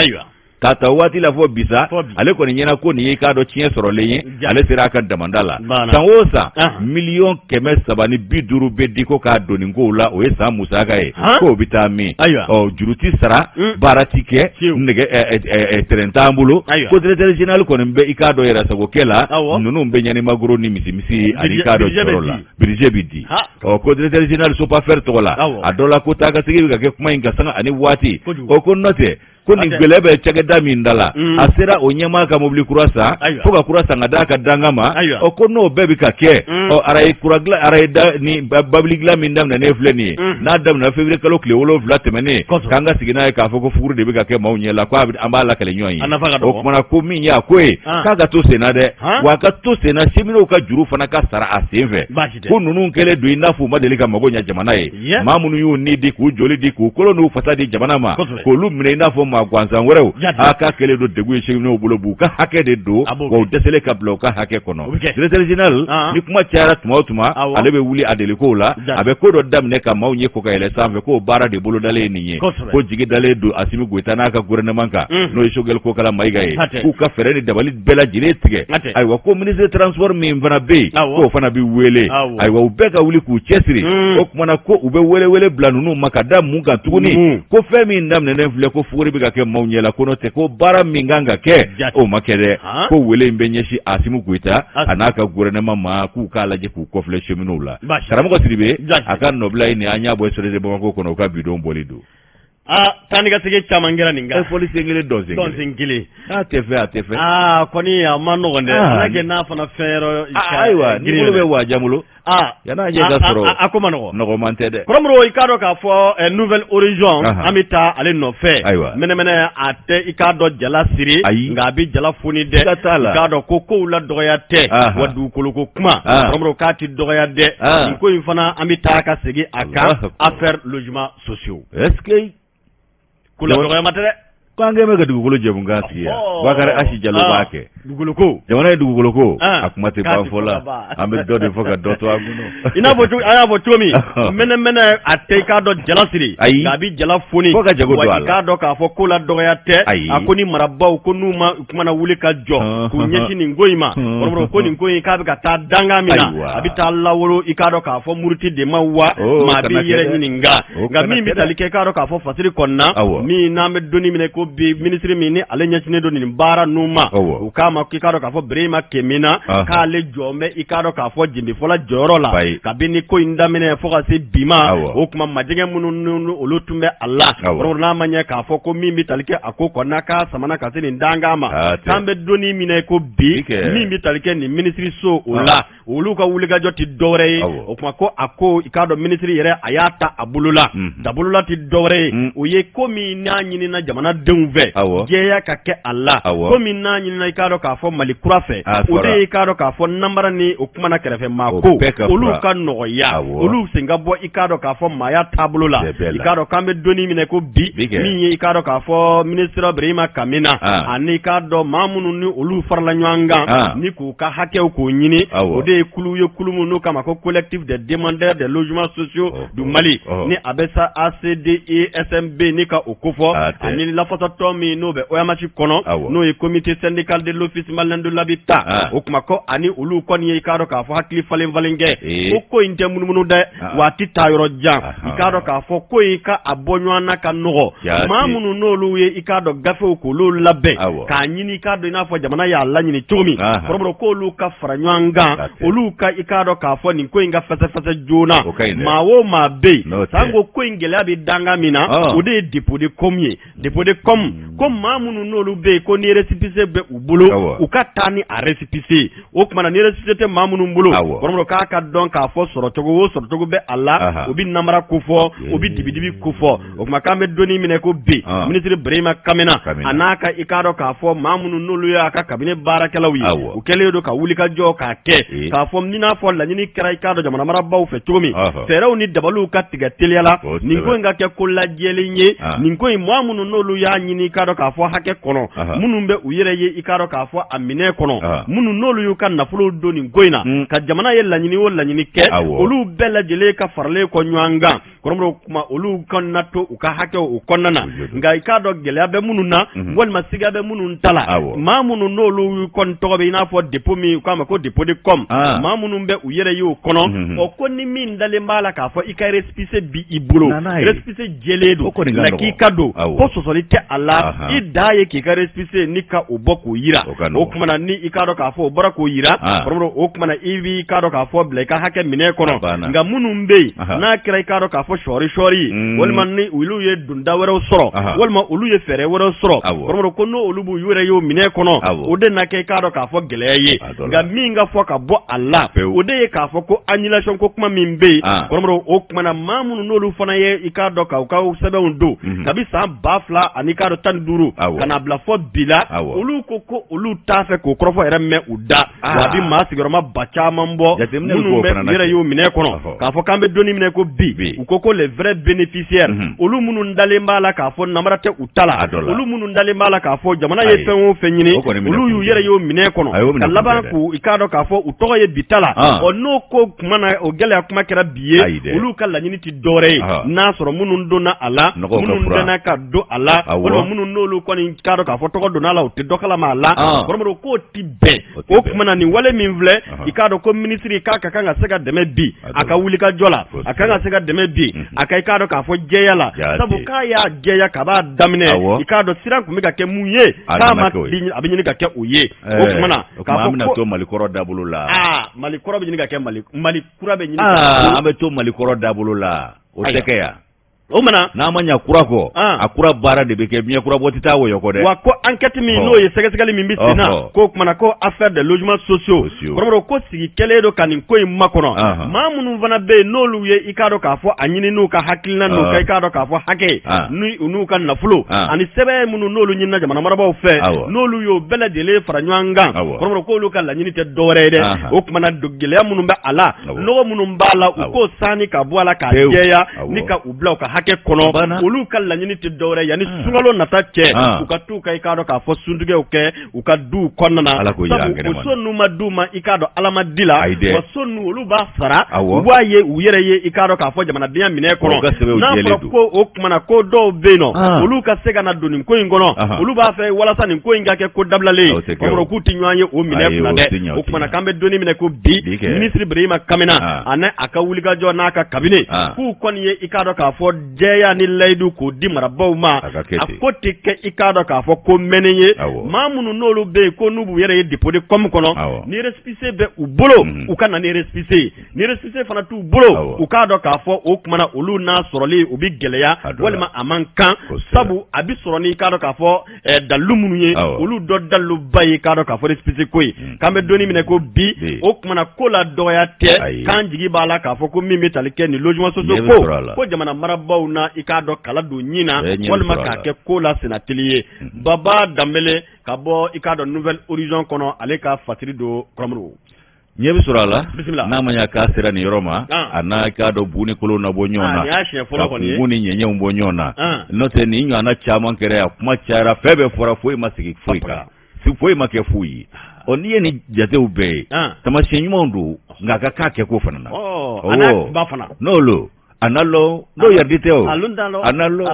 k'a ta waati la fɔ bi sa ale kɔni ɲɛna ko nin ye k'a dɔn tiɲɛ sɔrɔlen ye ale sera a ka damanda la san o san 350 millions bɛ di ko k'a don nin kow la o ye san musaka ye k'o bɛ taa min ɔ juru ti sara baara ti kɛ nɛgɛ tɛrɛn t'an bolo ko directeur général kɔni bɛ i k'a dɔn yɛrɛsagokɛ la ninnu bɛ ɲanimagoro ni misimisi ani i k'a dɔn jɔyɔrɔ la budget bɛ di ɔ ko directeur général SOPAFER tɔgɔ la a dɔ la ko taa ka segin bɛ ka kɛ kuma in ka sanga ani waati o ko n'o tɛ ko nin gɛlɛya bɛ cakɛda min da la a sera o ɲɛmaa ka mobili kura san fo ka kura san ka d'a ka dankan ma ɔ ko n'o bɛɛ bɛ ka kɛ ɔ araye kura dilan araye da ni babili dilan min daminɛnen filɛ nin ye n'a daminɛna février kalo tile 7 tɛmɛnen k'an ka sigi n'a ye k'a fɔ ko fuguri de bɛ ka kɛ maaw ɲɛ la ko an b'a lakale ɲɔgɔn ye o tuma na ko min y'a ko ye k'a ka to senna dɛ wa a ka to senna cheminots ka juru fana ka sara a sen fɛ ko ninnu kɛlen don i n'a fɔ u ma deli ka mago ɲɛ jamana ye maa minnu y'u ni di k'u joli di k'u kolo n'u fasa di jamana ma k'olu minɛ i n'a fɔ maa gansan wɛrɛw a k'a kɛlen don degun ye cheminots bolo b'u ka hakɛ de don wa u dɛsɛlen ka bila u ka hakɛ kɔnɔ directeur général ni kuma cayara tuma o tuma ale bɛ wuli a delikow la a bɛ ko dɔ daminɛ ka maaw ɲɛ ko ka yɛlɛ sanfɛ k'o baara de bolodalen ye nin ye ko jigi dalen don Asimi Goyita n'a ka gouvernement kan n'o ye Sogɛli Kokala Mayiga ye k'u ka fɛɛrɛ ni dabali bɛɛ lajɛlen tigɛ ayiwa ko ministre transport min fana bɛ yen k'o fana bɛ wele ayiwa u bɛɛ ka wuli k'u cɛsiri o tuma na ko u bɛ wele wele bila ninnu ma ka da mun kan tuguni ko fɛn min daminɛnen filɛ ko fuguri bɛ ka kɛ maaw ɲɛ la ko n'o tɛ ko baara min kan ka kɛ o ma kɛ dɛ ko wele in bɛ ɲɛsin Asimi Goyita a n'a ka gouvernement ma k'u k'a lajɛ k'u kɔfilɛ cheminots la karamɔgɔ Sidibe a ka nɔbila ye nin an y'a bɔ Soleil de Bamako kɔnɔ u ka bidon bɔli don Aa taa ni ka segin caman kɛra nin kan fɔli sen kelen dɔn sen kelen n'a tɛ fɛ a tɛ fɛ aa kɔni a ma nɔgɔn dɛ ala kɛ n'a fana fɛn yɔrɔ ayiwa ni bolo bɛ waa bolo aa yan'a ɲɛ ka sɔrɔ a ko ma nɔgɔn nɔgɔman tɛ dɛ kɔrɔmuru i k'a dɔn k'a fɔ Nouvel Horizon an bɛ taa ale nɔfɛ ayiwa mɛnɛmɛnɛ a tɛ i k'a dɔn jala siri ayi nka a bɛ jala foni dɛ siga t'a la i k'a dɔn ko kow la dɔgɔya tɛ wa dugukolo ko kuma kɔrɔmuru k'a tɛ dɔgɔya dɛ nin ko in fana an bɛ taa ka segin a kan affaire logements sociaux est-ce que ko la dɔgɔyama tɛ dɛ ko an kɛlen bɛ ka dugukolo jɛmukan sigi yan Bakari Asi Jalo b'a kɛ dugukolo ko jamana ye dugukolo ko a kuma tɛ ban fɔ la an bɛ dɔ de fɔ ka dɔ to an kɔnɔ i n'a fɔ an y'a fɔ cogo min mɛnɛmɛnɛ a tɛ i k'a dɔn jala siri ayi nka a bɛ jala foni fo ka jago don a la i k'a dɔn k'a fɔ ko la dɔgɔya tɛ ayi a ko ni marabaaw ko n'u ma kumana wuli ka jɔ k'u ɲɛsin nin ko in ma kɔrɔmuru ko nin ko in k'a bɛ ka taa dankan min na a bɛ taa lawolo i k'a dɔn k'a fɔ muruti de ma wa maa b'i yɛrɛ ɲininka nka min bɛ tali kɛ i k'a dɔn k'a fɔ fasiri kɔnɔna min n'an bɛ don min na ko bi minisiri min ni ale ɲɛsinnen don nin baara ninnu ma u k'a ma k'i k'a dɔn k'a fɔ Birahima Kemina k'ale jɔn bɛ i k'a dɔn k'a fɔ jenbefɔla jɔyɔrɔ la kabini ko in daminɛ fo ka se bi ma o tuma majɛgɛ minnu olu tun bɛ a la n'a ma ɲɛ k'a fɔ ko min bɛ tali kɛ a ko kɔnɔna k'a samana ka se nin dankan ma k'an bɛ don min na ko bi min bɛ tali kɛ nin minisiriso o la olu ka wulikajɔ tɛ dɔwɛrɛ ye o tuma ko a ko i k'a dɔn minisiri yɛrɛ a y'a ta a bolo la dabolola tɛ dɔwɛrɛ ye o ye ko min n'a ɲinina jamanadenw fɛ jɛya ka kɛ a la ko min n'a ɲinina i k'a dɔn dɔn k'a fɔ Mali kura fɛ, o de ye i k'a dɔn k'a fɔ namara ni o kumana kɛrɛfɛ maa ko olu ka nɔgɔya, olu sen ka bɔ i k'a dɔn k'a fɔ maaya taabolo la. I k'a dɔn k'an bɛ donni minɛ ko bi, min ye i k'a dɔn k'a fɔ minisiri Birahima Kamina ani i k'a dɔn maa minnu ni olu farala ɲɔgɔn kan ni k'u ka hakɛw k'o ɲini, o de ye kulu ye, kulu min n'u k'a ma ko collectif des demandeurs des logements sociaux du Mali, ni a bɛ sa ACDISMB ni ka o kofɔ, ani lafasatɔn min n'o bɛ OMH kɔnɔ, n'o ye comité syndical de l'office malien de l'habitat. O kuma ko ani olu kɔni ye i k'a dɔn k'a fɔ hakili falen falen kɛ ko in tɛ munumunu dɛ, wa a tɛ taa yɔrɔ jan. I k'a dɔn k'a fɔ ko in ka a bɔ ɲɔgɔn na ka nɔgɔ, maa minnu n'olu ye i k'a dɔn gafew k'olu labɛn k'a ɲini i k'a dɔn i n'a fɔ jamana y'a laɲini cogo min, kɔrɔbɔrɔ k'olu ka fara ɲɔgɔn kan, olu ka i k'a dɔn k'a fɔ nin ko in ka fɛsɛfɛsɛ joona. Maa o maa bɛ yen, sanko ko in gɛlɛya bɛ danga min na, o de ye dépôt de com ye, dépôt de com, ko maa minnu n'olu bɛ yen ko ni récépissé bɛ u bolo, u ka taa ni a récépissé ye. O tuma na ni récépissé tɛ maa minnu bolo, kɔrɔbɔrɔ k'a ka dɔn k'a fɔ sɔrɔcogo o sɔrɔcogo bɛ a la, o bɛ namara kofɔ, o bɛ dibidibi kofɔ. O tuma k'an bɛ donni minɛ ko bi, minisiri Birahima Kamina a n'a ka i k'a dɔn k'a fɔ maa minnu n'olu y'a ka kabini baarakɛlaw ye, u kɛlen don ka wulikajɔ k'a kɛ k'a fɔ i n'a fɔ laɲini kɛra i k'a dɔn jamana marabaaw fɛ cogo min, fɛɛrɛw ni dabaliw ka tigɛ teliya la, nin ko in ka kɛ ko lajɛlen ye. Nin ko in, maa minnu n'olu y'a ɲini i k'a dɔn k'a fɔ hakɛ kɔnɔ, minnu bɛ u yɛrɛ ye i k'a dɔn k'a fɔ a minɛ kɔnɔ, minnu n'olu y'u ka nafolo don nin ko in na, ka jamana ye laɲini o laɲini kɛ, olu bɛɛ lajɛlen ka faralen kɔ ɲɔgɔn kan, kɔrɔbɔrɔ kuma olu kana to u ka hakɛw o kɔnɔna na. Nka i k'a dɔn gɛlɛya bɛ minnu na, walima siga bɛ minnu ta la, maa minnu n'olu kɔni tɔgɔ bɛ i n'a fɔ dépôt min u k'a ma ko dépôt de com, maa minnu bɛ u yɛrɛ ye o kɔnɔ, ɔ ko ni min dalen b'a la k'a fɔ i ka récépissé bi i bolo, récépissé jɛlen don, lakika don, ko sɔsɔli tɛ a la, i dan ye k'i ka récépissé ni ka o bɔ k'o yira. O tuma na ni i k'a dɔn k'a fɔ o bɔra k'o yira, kɔrɔbɔrɔ o tuma na i b'i k'a dɔn k'a fɔ bila i ka hakɛ minɛ kɔnɔ. Nka minnu bɛ yen n'a kɛra i k'a dɔn k'a fɔ sɔɔri sɔɔri ye, walima ni olu ye donda wɛrɛw sɔrɔ, walima olu ye fɛɛrɛ wɛrɛw sɔrɔ, kɔrɔbɔrɔ ko n'olu b'u yɛrɛ y'o minɛ kɔnɔ, o de na kɛ i k'a dɔn k'a fɔ gɛlɛya ye. Nka min ka fɔ ka bɔ a la, o de ye k'a fɔ ko annulation ko kuma min bɛ yen, kɔrɔbɔrɔ o tuma na maa minnu n'olu fana ye i k'a dɔn k'u ka sɛbɛnw don kabi san 2015 ka na bila fɔ bi la, olu ko ko olu t'a fɛ k'o kɔrɔfɔ yɛrɛ mɛn u da. Wa a bɛ maa sigiyɔrɔma ba caman bɔ minnu bɛ u yɛrɛ y'o minɛ kɔnɔ, k'a fɔ k'an bɛ donni minɛ ko bi, u ko ko les vrais bénéficiaires, olu minnu dalen b'a la k'a fɔ namara tɛ u ta la, olu minnu dalen b'a la k'a fɔ jamana ye fɛn o fɛn ɲini, olu y'u yɛrɛ y'o minɛ kɔnɔ, ka laban k'u i k'a dɔn k'a fɔ u tɔgɔ ye bi ta la. Ɔ n'o ko kuma na, o gɛlɛya kuma kɛra bi ye, olu ka laɲini tɛ dɔwɛrɛ ye n'a sɔrɔ minnu donna a la, minnu dana ka don a la, walima minnu n'olu kɔni k'a dɔn k'a fɔ tɔgɔ donna a la, u tɛ dɔ kalama a la, kɔrɔbɔrɔ k'o tɛ bɛn. O tuma na nin wale min filɛ, i k'a dɔn ko minisiri k'a ka kan ka se ka dɛmɛ bi a ka wulikajɔ la, a kan ka se ka dɛmɛ bi a ka i k'a dɔn k'a fɔ jɛya la, sabu k'a y'a jɛya ka b'a daminɛ, i k'a dɔn siran tun bɛ ka kɛ mun ye, k'a ma a bɛ ɲini ka kɛ o ye. O tuma na k'a fɔ an bɛna to Mali kɔrɔ dabolo la. Aa, Mali kɔrɔ bɛ ɲini ka kɛ Mali kura bɛ ɲini. An bɛ to Mali kɔrɔ dabolo la, o tɛ kɛ yan. O mana n'a ma ɲa kura kɔ, a kura baara de bɛ kɛ, biɲɛ kura bɔ tɛ taa wɔyɔ kɔ dɛ. Wa ko enquête min n'o ye sɛgɛsɛgɛli min bɛ sen na, k'o kumana ko affaire de logements sociaux, kɔrɔbɔrɔ ko sigi kɛlen don ka nin ko in makɔnɔ. Maa minnu fana bɛ yen n'olu ye i k'a dɔn k'a fɔ a ɲini n'u ka hakilina n'u ka i k'a dɔn k'a fɔ hakɛ ni u n'u ka nafolo ani sɛbɛn minnu n'olu ɲinina jamana marabaaw fɛ, n'olu y'o bɛɛ lajɛlen fara ɲɔgɔn kan, kɔrɔbɔrɔ k'olu ka laɲini tɛ dɔwɛrɛ ye dɛ. O kumana gɛlɛya minnu bɛ a la, nɔgɔ minnu b'a la, u k'o sani ka bɔ a la k'a jɛya ni ka u bila u ka hakɛ kɔnɔ. Olu ka laɲini tɛ dɔwɛrɛ yanni sunkalo nata cɛ, u ka t'u ka i k'a dɔn k'a fɔ suntigɛw kɛ u ka duw kɔnɔna na, sabu o so ninnu ma d'u ma i k'a dɔn Ala ma di la, wa so ninnu olu b'a sara, u b'a ye u yɛrɛ ye i k'a dɔn k'a fɔ jamanadenya minɛ kɔnɔ. N'a fɔra ko o kumana ko dɔw bɛ yen nɔ, olu ka se ka na don nin ko in kɔnɔ, olu b'a fɛ walasa nin ko in ka kɛ ko dabilalen ye, kɔrɔ k'u tɛ ɲɔgɔn ye o minɛ kunna dɛ. O kumana k'an bɛ donni minɛ ko bi, minisiri Birahima Kamina ani a ka wulikajɔ n'a ka kabine, k'u kɔni ye i k'a dɔn k'a fɔ jɛya ni layidu k'o di marabaaw ma, a ko tɛ kɛ i k'a dɔn k'a fɔ ko mɛnnen ye. Maa minnu n'olu bɛ yen ko n'u b'u yɛrɛ ye dépôt de com kɔnɔ, ni récépissé bɛ u bolo, u ka na ni récépissé ye. Ni récépissé fana t'u bolo, u k'a dɔn k'a fɔ o kumana olu n'a sɔrɔli u bɛ gɛlɛya walima a man kan, sabu a bɛ sɔrɔ n'i k'a dɔn k'a fɔ dalilu minnu ye, olu dɔ daliluba ye k'a dɔn k'a fɔ récépissé ko ye. K'an bɛ donni minɛ ko bi, o kumana ko la dɔgɔya tɛ, k'an jigi b'a la k'a fɔ ko min bɛ tali kɛ nin logement sociaux ko jamana marabaaw lamɛnbaaw na i k'a dɔn kala don ɲin na walima k'a kɛ ko la sennateli ye. Baba Danbele ka bɔ i k'a dɔn Nouvel Horizon kɔnɔ, ale ka fasiri don kɔrɔmuru. Ɲɛ bɛ sɔrɔ a la. Bisimila. N'a ma ɲa k'a sera nin yɔrɔ ma, a n'a i k'a dɔn bu ni kolon na bɔ ɲɔgɔn na, ka kunkun ni ɲɛɲɛw bɔ ɲɔgɔn na. N'o tɛ nin ɲɔgɔnna caman kɛra yan, kuma cayara, fɛn bɛɛ fɔra, foyi ma sigi foyi kan, foyi ma kɛ foyi ye. Ɔ, n'i ye nin jatew bɛɛ ye, taamasiyɛn ɲumanw don, nka a ka k'a kɛko fana na. N'olu a na lɔn n'o yɛrɛ tɛ o a na lɔn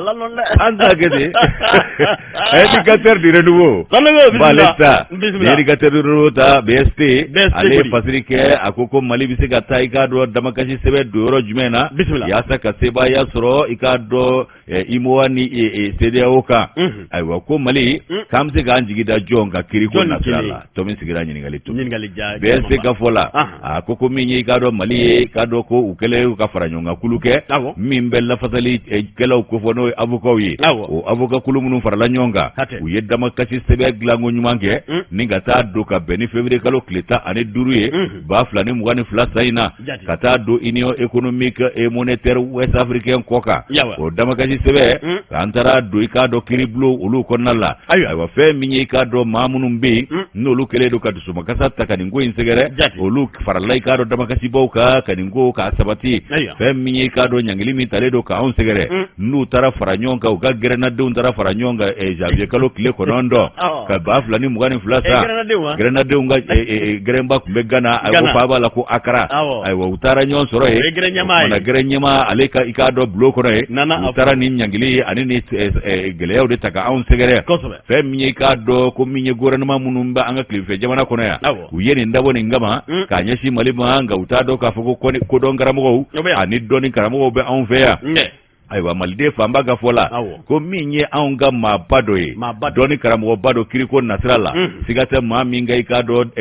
an t'a kɛ ten. Indicateur du renouveau b'ale ta, indicateur du renouveau ta BST, ale ye fasiri kɛ. A ko ko Mali bɛ se ka taa i k'a dɔn damakasi sɛbɛn don yɔrɔ jumɛn na yaasa ka sebaaya sɔrɔ i k'a dɔn UEMOA ni CEDEAO kan. Ayiwa, ko Mali k'an bɛ se k'an jigi da jɔn ka kiriko nasira la? Tɔ min sigira ɲininkali to BST ka fɔ la, a ko ko min ye i k'a dɔn Mali ye, i k'a dɔn ko u kɛlen ka fara ɲɔgɔn kan kulu kɛ min bɛ lafasalikɛlaw kofɔ, n'o ye avocats ye. O avocat kulu minnu farala ɲɔgɔn kan, u ye damakasi sɛbɛn dilanko ɲuman kɛ ni ka taa don ka bɛn ni février kalo tile 15 ye 2022 san in na, ka taa don Union économique et monétaire ouest africain kɔ kan. O damakasi sɛbɛn k'an taara don i k'a dɔn kiiribulon olu kɔnɔna la. Ayiwa, fɛn min ye i k'a dɔn maa minnu bɛ yen n'olu kɛlen don ka dusumakasa ta ka nin ko in sɛgɛrɛ, olu farala i k'a dɔn damakasibaw kan ka nin ko k'a sabati. Fɛn min ye i k'a dɔn ɲangili min talen don k'anw sɛgɛrɛ, n'u taara fara ɲɔgɔn kan, u ka gɛrɛnnadenw taara fara ɲɔgɔn kan janvier kalo tile 9 ka 2022 san, gɛrɛnnadenw ka gɛrɛnba tun bɛ Gana, a ko faaba la ko Akara. Ayiwa, u taara ɲɔgɔn sɔrɔ yen, gɛrɛn ɲɛmaa ale ka i k'a dɔn bulon kɔnɔ yen, u taara ni ɲangili ani ni gɛlɛyaw de ta ka anw sɛgɛrɛ. Fɛn min ye i k'a dɔn ko min ye gouvernement minnu bɛ an ka tilebinfɛ jamana kɔnɔ yan, u ye nin dabɔ nin kama k'a ɲɛsin Mali ma, nka u t'a dɔn k'a fɔ ko kodɔn karamɔgɔw ani dɔnni karamɔgɔw bɛ anw fɛ yan. Ayiwa, maliden fanba ka fɔ la, ko min ye anw ka maaba dɔ ye, dɔnni karamɔgɔba dɔ kiriko nasira la, siga tɛ maa min ka i k'a dɔn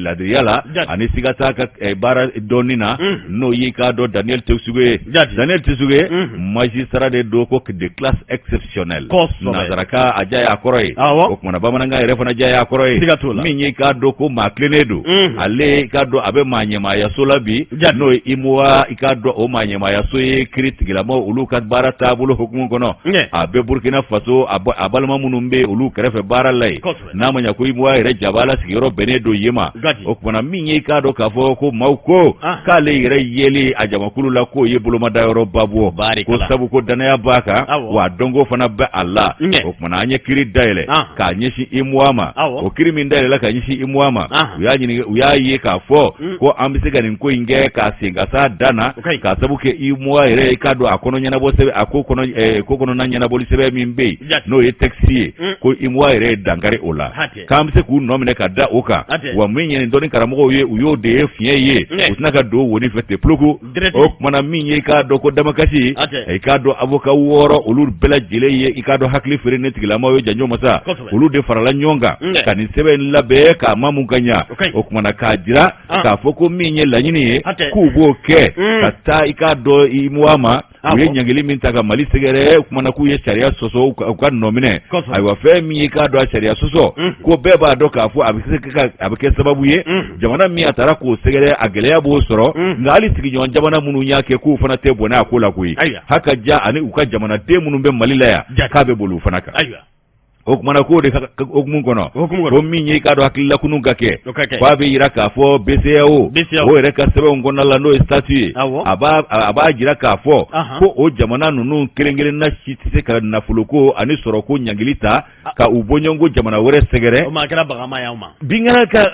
ladiriya la ani siga t'a ka baara dɔnni na, n'o y'i k'a dɔn Daniel Tessougué ye. Daniel Tessougué, magistrat de don ko de classe exceptionnelle, nansarakan a diya y'a kɔrɔ ye, o kumana bamanankan yɛrɛ fana diya y'a kɔrɔ ye. Min ye k'a dɔn ko maa tilennen don, ale i k'a dɔn a bɛ maa ɲɛmaayaso la bi, n'o ye UEMOA, i k'a dɔn o maa ɲɛmaayaso ye kiri tigilamaw olu ka baara taabolo hukumu kɔnɔ. A bɛ Burkina Faso a balima minnu bɛ olu kɛrɛfɛ baara la yen, n'a ma ɲa ko UEMOA yɛrɛ jabala sigiyɔrɔ bɛnnen don yen ma. O kumana min ye i k'a dɔn k'a fɔ ko maaw ko k'ale yɛrɛ yeli a jamakulu la k'o ye bolomadayɔrɔba bɔ, ko sabu ko dannaya b'a kan, wa dɔnko fana bɛ a la. O kumana an ye kiri dayɛlɛ k'a ɲɛsin UEMOA ma. O kiri min dayɛlɛla ka ɲɛsin UEMOA ma, u y'a ɲininka, u y'a ye k'a fɔ ko an bɛ se ka nin ko in kɛ k'a sen ka s'a dan na, k'a sabu kɛ UEMOA yɛrɛ i k'a dɔn a kɔnɔ ɲɛnabɔ sɛbɛn, a ko kɔnɔ ko kɔnɔna ɲɛnabɔli sɛbɛn min bɛ yen, n'o ye texte ye, ko UEMOA yɛrɛ ye dankari o la, k'an bɛ se k'u nɔ minɛ ka da o kan. Wa min ye nin dɔnni karamɔgɔw ye, u y'o de ye fiɲɛ ye, u tɛna ka don woni fɛ ten puluku. O kumana min ye i k'a dɔn ko damakasi, i k'a dɔn avocat 6, olu bɛɛ lajɛlen ye i k'a dɔn hakili feere ne tigilamaw ye, janjo masa, olu de farala ɲɔgɔn kan ka nin sɛbɛn in labɛn k'a mamu ka ɲa. O kumana k'a jira k'a fɔ ko min ye laɲini ye, k'u b'o kɛ ka taa i k'a dɔn UEMOA ma. U ye ɲangili min ta ka Mali sɛgɛrɛ, o kumana k'u ye sariya sɔsɔ, u ka nɔ minɛ. Ayiwa, fɛn min ye k'a dɔn a sariya sɔsɔ, ko bɛɛ b'a dɔn k'a fɔ a bɛ se a bɛ kɛ sababu ye jamana min a taara k'o sɛgɛrɛ, a gɛlɛya b'o sɔrɔ. Nka hali sigiɲɔgɔn jamana minnu y'a kɛ, k'u fana tɛ bɔnɛ a ko la koyi, haka ja ani u ka jamanaden minnu bɛ Mali la yan, k'a bɛ boli u fana kan. O kumana k'o de hukumu kɔnɔ, ko min ye i k'a dɔn hakililakunu ka kɛ, k'a bɛ jira k'a fɔ BCEAO o yɛrɛ ka sɛbɛnw kɔnɔna la, n'o ye statut ye, a b'a jira k'a fɔ ko o jamana ninnu kelen-kelenna si tɛ se ka nafoloko ani sɔrɔko ɲangili ta ka u bɔɲɔgɔnko jamana wɛrɛ sɛgɛrɛ. Binkanni kan,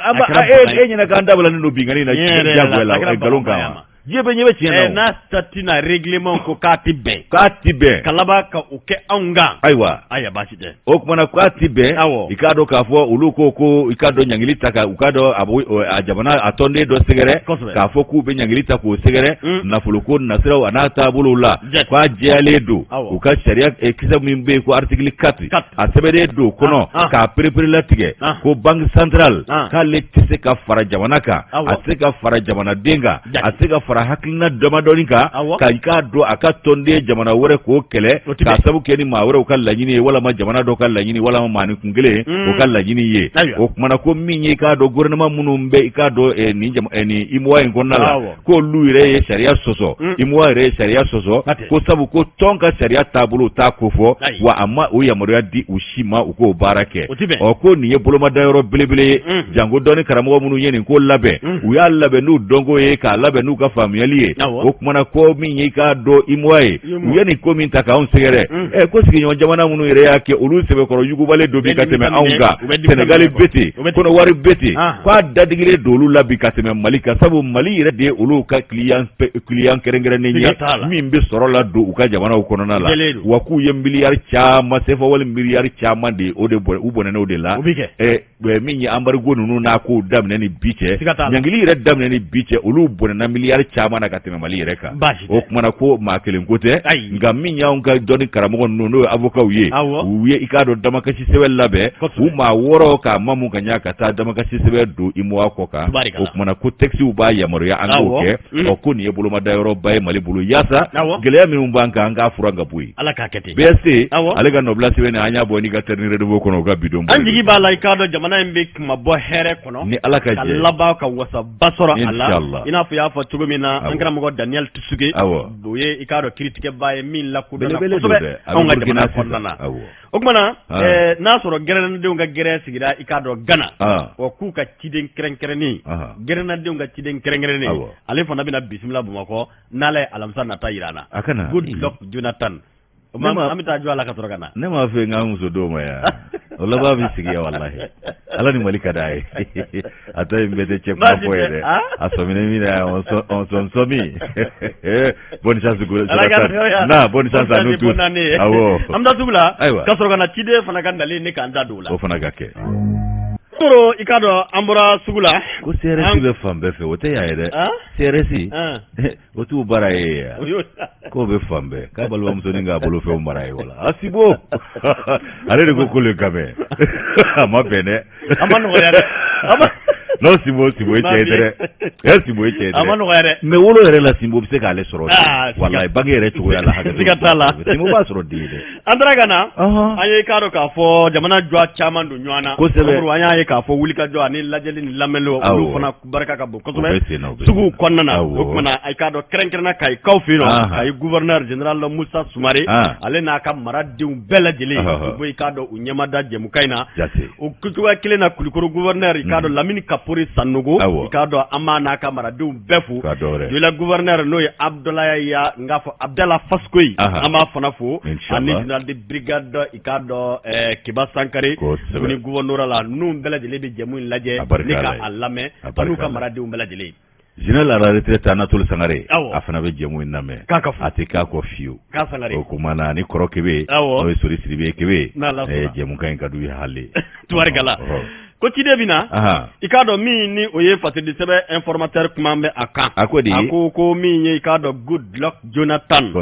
e ɲɛna k'an dabilalen don binkanni na diyagoya la, nkalon kan. Diɲɛ bɛɛ ɲɛ bɛ tiɲɛ na. N'a statut n'a règlement ko k'a tɛ bɛn. K'a tɛ bɛn. Ka laban ka o kɛ anw kan. Ayiwa. Ayiwa, baasi tɛ. O kumana k'a tɛ bɛn. Awɔ. I k'a dɔn k'a fɔ olu ko ko i k'a dɔn ɲangili ta ka u k'a dɔn a jamana a tɔnden dɔ sɛgɛrɛ. Kosɛbɛ. K'a fɔ k'u bɛ ɲangili ta k'o sɛgɛrɛ. Nafoloko nasiraw a n'a taabolow la. Jati. K'a jɛyalen don. Awɔ. U ka sariya kisɛ min bɛ yen ko article 4. 4. A sɛbɛnnen don kɔnɔ. K'a pereperelatigɛ. Ko banque centrale. K'ale tɛ se ka fara jamana kan. Awɔ. A tɛ se ka fara jamanaden kan. Jati. A tɛ se ka fara fara hakilina damadɔni kan ka i k'a dɔn a ka tɔnden jamana wɛrɛ k'o kɛlɛ k'a sabu kɛ ni maa wɛrɛw ka laɲini ye walama jamana dɔ ka laɲini walama maanin kun kelen o ka laɲini ye. O kumana ko min ye i k'a dɔn gouvernement minnu bɛ i k'a dɔn nin nin UEMOA in kɔnɔna la, k'olu yɛrɛ ye sariya sɔsɔ, UEMOA yɛrɛ ye sariya sɔsɔ, ko sabu ko tɔn ka sariya taabolo t'a kofɔ, wa a ma o yamaruya di u si ma u k'o baara kɛ. Ɔ ko nin ye bolomadayɔrɔ belebele ye, janko dɔnni karamɔgɔ minnu ye nin ko labɛn, u y'a labɛn n'u dɔnko ye, k'a labɛn n'u ka faamuyali ye. O kumana ko min ye i k'a dɔn UEMOA ye, u ye nin ko min ta k'anw sɛgɛrɛ, ɛ ko sigiɲɔgɔn jamana minnu yɛrɛ y'a kɛ, olu sɛbɛkɔrɔ yugubalen don bi ka tɛmɛ anw kan. Senegali bɛ ten, Kɔnɔwari bɛ ten, k'a dadigilen don olu la bi ka tɛmɛ Mali kan, sabu Mali yɛrɛ de ye olu ka client kɛrɛnkɛrɛnnen ye min bɛ sɔrɔ la don u ka jamanaw kɔnɔna la. Wa k'u ye miliyari caman sefa wali miliyari caman de o de u bɔnɛna o de la. Min ye embargo ninnu n'a kow daminɛ ni bi cɛ, ɲangili yɛrɛ daminɛ ni bi cɛ, olu bɔnɛna miliyari caman na ka tɛmɛ Mali yɛrɛ kan. O kumana ko maa kelen ko tɛ, nka min y'anw ka dɔnni karamɔgɔ ninnu, n'o ye avocats ye, u ye i k'a dɔn damakasi sɛbɛn labɛn, u maa 6 k'a mamu ka ɲa ka taa damakasi sɛbɛn don UEMOA kɔ kan. O kumana ko textes b'a yamaruya an k'o kɛ. Ɔ ko nin ye bolomadayɔrɔba ye Mali bolo, yaasa gɛlɛya minnu b'an kan, an k'a furan ka bɔ yen. Ala k'a kɛ ten. BST ale ka nɔbila sɛbɛn an y'a bɔ n'i ka Terni Renouveau kɔnɔ, u ka bidon. An jigi b'a la, i k'a dɔn jamana in bɛ kunmabɔ hɛrɛ kɔnɔ ni Ala ka jɛ, ka laban ka wasaba sɔrɔ a la, i n'a fɔ i y'a fɔ cogo min na. An karamɔgɔ Daniel Tusuge, o ye i k'a dɔn kiritigɛbaa ye min lakodɔnna kosɛbɛ anw ka jamana kɔnɔna na. O tuma na, n'a sɔrɔ gɛrɛnnadenw ka gɛrɛn sigira i k'a dɔn Gana, o k'u ka ciden kɛrɛnkɛrɛnnen, gɛrɛnnadenw ka ciden kɛrɛnkɛrɛnnen, ale fana bɛna bisimila Bamakɔ n'Ala ye alamisa nata jira an na. A ka na. Goodluck Jonathan. An bɛ taa jɔ a la ka sɔrɔ ka na. Ne m'a fɔ n ka muso d'o ma yan, o laban bɛ sigi yan, walahi. Ala ni Mali ka d'a ye. A tɔ in bɛɛ tɛ cɛ kuma fɔ ye dɛ. A sɔmina min na, on s'en sɔmi. Bonne chance Jonathan. Na bonne chance à nous tous. Awɔ. An bɛ taa sugu la. Ayiwa. Ka sɔrɔ ka na ciden fana ka nalen ne k'an da don o la. O fana ka kɛ. Toro, i k'a dɔn an bɔra sugu la. Ko CRS bɛ fan bɛɛ fɛ, o tɛ yan ye dɛ. CRS o t'u baara ye yan, k'o bɛ fan bɛɛ, k'a balimamusonin k'a bolofɛnw mara ye wala. A Sibo ale de ko ko le gamin a ma bɛn dɛ. A ma nɔgɔya dɛ. Non, Sibo, Sibo ye cɛ ye dɛ. Ɛ Sibo ye cɛ ye dɛ. A ma nɔgɔya dɛ. Mais wolo yɛrɛ la, Sibo bɛ se k'ale sɔrɔ. Walayi, bange yɛrɛ cogoya la. Hakɛ siga t'a la. Sibo b'a sɔrɔ den ye dɛ. An taara ka na, an ye k'a dɔn k'a fɔ jamana jɔ caman don ɲɔgɔn na. Kosɛbɛ. An y'a ye k'a fɔ wulikajɔ ani lajɛli ni lamɛnni, olu fana barika ka bon kosɛbɛ sugu kɔnɔna na. O tuma na, i k'a dɔn kɛrɛnkɛrɛnna Kayikaw fɛ yen nɔ, Kayi gouverneur général Musa Sumare, ale n'a ka maradenw bɛɛ lajɛlen, u bɛ i k'a dɔn u ɲɛmada jɛmukan in na. O cogoya kelen na, Kulukoro gouverneur, i k'a dɔn Lamini Kapori Sanogo, i k'a dɔn an b'a n'a ka maradenw bɛɛ fo. Joyila gouverneur, n'o ye Abudulayi, n k'a fɔ Abudala Faskoyi, an b'a fana fo, ani général de brigade, i k'a dɔn Keba Sankare, ni gouvernorat la, ninnu bɛɛ lajɛlen bɛ jɛmu in lajɛ ni ka a lamɛn, an'u ka maradenw bɛɛ lajɛlen. Général à la retraite Anatole Sangare, a fana bɛ jɛmu in lamɛn, a tɛ k'a kɔ fiyewu. O kuma na, ni kɔrɔ Kebe, n'o ye Sori Sidibe Kebe, jɛmukan in ka d'u ye hali. Tubarikala, ko ciden bɛ na, i k'a dɔn min ni o ye fasidi sɛbɛn Informateur kuma bɛ a kan. A ko di? A ko ko min ye i k'a dɔn Goodluck Jonathan,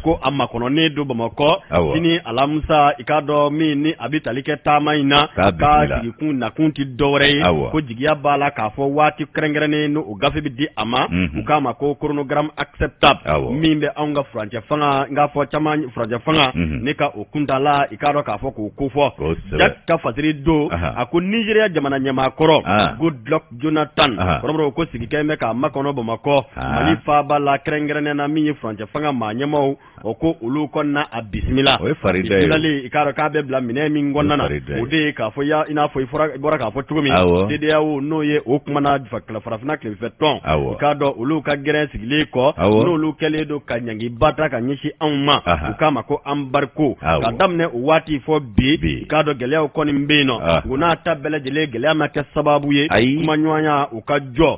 ko a makɔnɔnen don Bamakɔ sini alamisa, i k'a dɔn min ni a bɛ tali kɛ taama in na, k'a sigikun nakun tɛ dɔwɛrɛ ye, ko jigiya b'a la k'a fɔ waati kɛrɛnkɛrɛnnen n'o gafe bɛ di a ma, u k'a ma ko chronogramme acceptable, min bɛ anw ka furancɛ fanga, n k'a fɔ caman furancɛ fanga ne ka o kuntaala, i k'a dɔn k'a fɔ k'o kofɔ. Jack ka fasiri don, a ko Nizeriya jamana ɲɛmaa kɔrɔ Goodluck Jonathan kɔrɔbɔrɔ ko sigikɛ bɛ k'a makɔnɔ Bamakɔ, Mali faaba la, kɛrɛnkɛrɛnnen na min ye furancɛ fanga maa ɲɛmaaw, o ko olu kɔnɔna a bisimila. O ye farida ye. Bisimilali, i k'a dɔn k'a bɛ bila minɛn min kɔnɔna na, o de ye k'a fɔ i n'a fɔ i bɔra k'a fɔ cogo min, CEDEAO, n'o ye o kumana farafinna tilebinfɛ tɔn, i k'a dɔn olu ka gɛrɛn sigilen kɔ, n'olu kɛlen don ka ɲangiba ta ka ɲɛsin anw ma, u k'a ma ko embargo, ka daminɛ o waati fɔ bi, i k'a dɔn gɛlɛyaw kɔni bɛ yen nɔ. U n'a ta bɛɛ lajɛlen, gɛlɛya ma kɛ sababu ye kumaɲɔgɔnya u ka jɔ.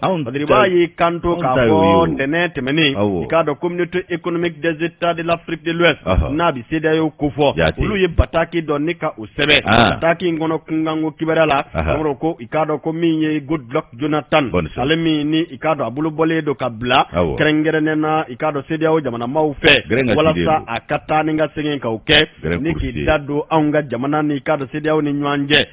B'a y'i kanto k'a fɔ ntɛnɛn tɛmɛnen, i k'a dɔn Communauté économique des États de l'Afrique de l'Ouest, n'a bɛ CEDEAO kofɔ, olu ye bataki dɔ ni ka o sɛbɛn. Bataki in kɔnɔ, kunkanko kibaruya la, ko i k'a dɔn ko min ye Goodluck Jonathan, ale min ni i k'a dɔn a bolo bɔlen don ka bila kɛrɛnkɛrɛnnen na, i k'a dɔn CEDEAO jamanamaw fɛ, walasa a ka taa ni ka segin k'o kɛ ni k'i da don anw ka jamana ni i k'a dɔn CEDEAO ni ɲɔgɔn cɛ.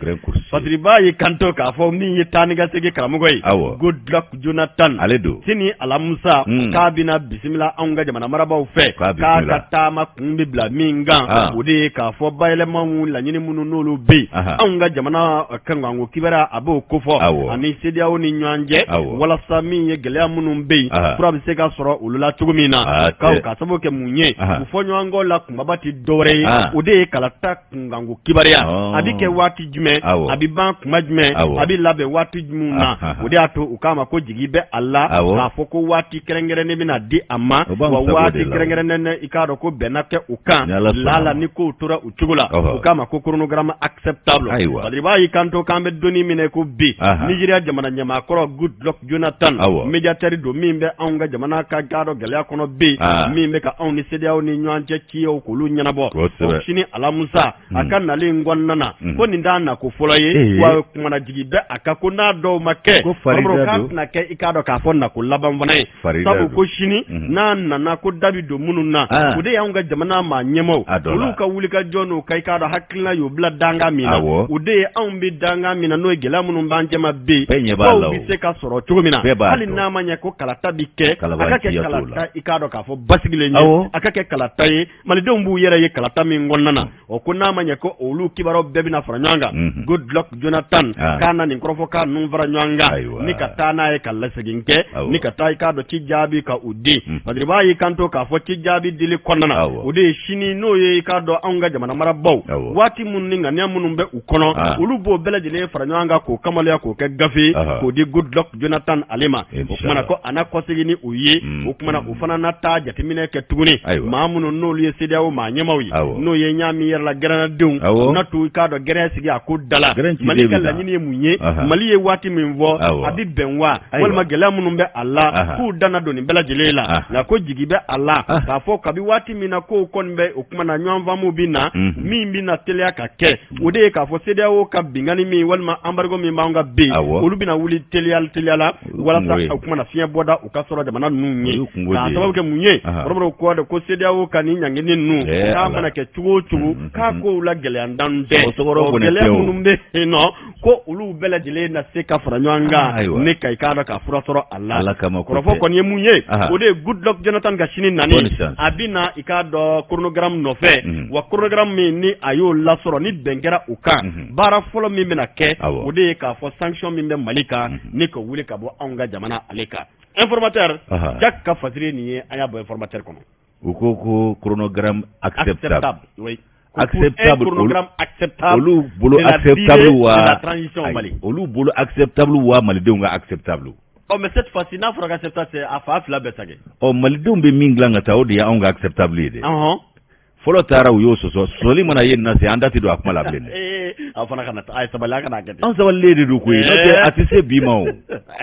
Fasiriba y'i kanto k'a fɔ min ye taa ni ka segin karamɔgɔ ye, awɔ, Goodluck Jonathan, ale don, sini alamusa k'a bɛna bisimila anw ka jamana marabaaw fɛ, k'a k'a ka taama kun bɛ bila min kan, o de ye k'a fɔ bayɛlɛmaw laɲini minnu n'olu bɛ yen, anw ka jamana kanko kibaruya a b'o kofɔ, awɔ, ani CEDEAO ni ɲɔgɔn cɛ, awɔ, walasa min ye gɛlɛya minnu bɛ yen, fura bɛ se ka sɔrɔ olu la cogo min na, k'a sababu kɛ mun ye, u fɔɲɔgɔnkɔ la kunbaba tɛ dɔwɛrɛ ye, o de ye kalata kunkanko kibaruya, a bɛ kɛ waati jumɛn, a bɛ ban kuma jumɛn, a bɛ labɛn waati jumɛn na. O de y'a to u k'a ma ko jigi bɛ a la k'a fɔ ko waati kɛrɛnkɛrɛnnen bɛna di a ma, wa waati kɛrɛnkɛrɛnnen i k'a dɔn ko bɛn na kɛ u kan lala ni kow tora u cogo la, u k'a ma ko chronogramme acceptable. Fasiriba y'i kanto k'an bɛ don min na ko bi, Nizeriya jamana ɲɛmaakɔrɔ Goodluck Jonathan, médiateur don min bɛ anw ka jamana ka k'a dɔn gɛlɛya kɔnɔ bi, min bɛ ka anw ni CEDEAO ni ɲɔgɔn cɛ ciyaw k'olu ɲɛnabɔ, sini alamusa a ka nalen kɔnɔna na, ko nin t'a nako fɔlɔ ye, wa kumana jigi bɛ a kan ko n'a dɔw ma kɛ, k'a tɛna kɛ i k'a dɔn k'a fɔ nako laban fana ye, sabu ko sini n'a nana ko da bɛ don minnu na, o de y'anw ka jamana maa ɲɛmaaw, olu ka wulikajɔ n'u ka i k'a dɔn hakilina y'u bila dankan min na, o de ye anw bɛ dankan min na, n'o ye gɛlɛya minnu b'an cɛma bi, kow bɛ se ka sɔrɔ cogo min na, hali n'a ma ɲɛ ko kalata bɛ kɛ, a ka kɛ kalata i k'a dɔn k'a fɔ basigilen ye, a ka kɛ kalata ye malidenw b'u yɛrɛ ye kalata min kɔnɔna na. O ko n'a ma ɲɛ ko olu kibaruyaw bɛɛ bɛna fara ɲɔgɔn kan, Goodluck Jonathan k'a na nin kɔrɔfɔ k'a ninnu fara ɲɔgɔn kan ni ka taa n'a ye ka lasegin kɛ ni ka taa i k'a dɔn ci jaabi ka u di. Fasiriba y'i kanto k'a fɔ ci jaabi dili kɔnɔna na, o de ye sini n'o ye i k'a dɔn anw ka jamana marabaaw waati minnu ni ŋaniya minnu bɛ u kɔnɔ, olu b'o bɛɛ lajɛlen fara ɲɔgɔn kan k'o kamaleya k'o kɛ gafe k'o di Goodluck Jonathan ale ma. O kumana ko a na kɔsegin ni u ye, o kumana u fana na taa jateminɛ kɛ tuguni maa minnu n'olu ye CEDEAO maa ɲɛmaaw ye, n'o ye ɲaami yɛrɛ la gɛrɛnnadenw, u na t'u k'a dɔn gɛrɛn sigi a ko da la. Mali ka laɲini ye mun ye, Mali ye waati min fɔ a bɛ bɛn wa, walima gɛlɛya minnu bɛ a la, k'u da na don nin bɛɛ lajɛlen la. Nka ko jigi bɛ a la k'a fɔ kabi waati min na kow kɔni bɛ o kuma na ɲɔgɔn faamu bɛ na, min bɛ na teliya ka kɛ, o de ye k'a fɔ CEDEAO ka binkanni min walima embargo min b'an kan bi, olu bɛna wuli teliya teliya la walasa o kuma na fiɲɛ bɔda u ka sɔrɔ jamana ninnu ye, k'a sababu kɛ mun ye, kɔrɔbɔrɔw ko de ko CEDEAO ka nin ɲangini ninnu k'a mana kɛ cogo o cogo k'a kow la gɛlɛya dan tɛ, gɛlɛya minnu bɛ yen nɔ ko olu bɛɛ lajɛlen na se ka fara ɲɔgɔn kan ni ka i k'a dɔn ka fura sɔrɔ a la. Kɔrɔfɔ kɔni ye mun ye, o de ye Goodluck Jonathan ka sini nani a bɛ na i k'a dɔn chronogramme nɔfɛ, wa chronogramme min ni a y'o lasɔrɔ ni bɛn kɛra o kan, baara fɔlɔ min bɛna kɛ, o de ye k'a fɔ sanction min bɛ Mali kan ni ka wuli ka bɔ anw ka jamana ale kan. Informateur Jack ka fasiri nin ye, an y'a bɔ informateur kɔnɔ. U ko ko chronogramme acceptable, oui, acceptable, chronogramme acceptable, olu bolo acceptable wa, olu bolo acceptable wa, malidenw ka acceptable. Ɔ mais cette fois-ci n'a fɔra acceptable, c'est a fa fila bɛɛ ta kɛ. Ɔ malidenw bɛ min dilan ka taa, o de ye anw ka acceptable ye dɛ. Fɔlɔ taara u y'o sɔsɔ, sɔsɔli mana ye nin na se, an da tɛ don a kuma la bilen dɛ. Aw fana kana a ye sabali, a kana kɛ ten. An sabalilen de don koyi, n'o tɛ a tɛ se bi ma o.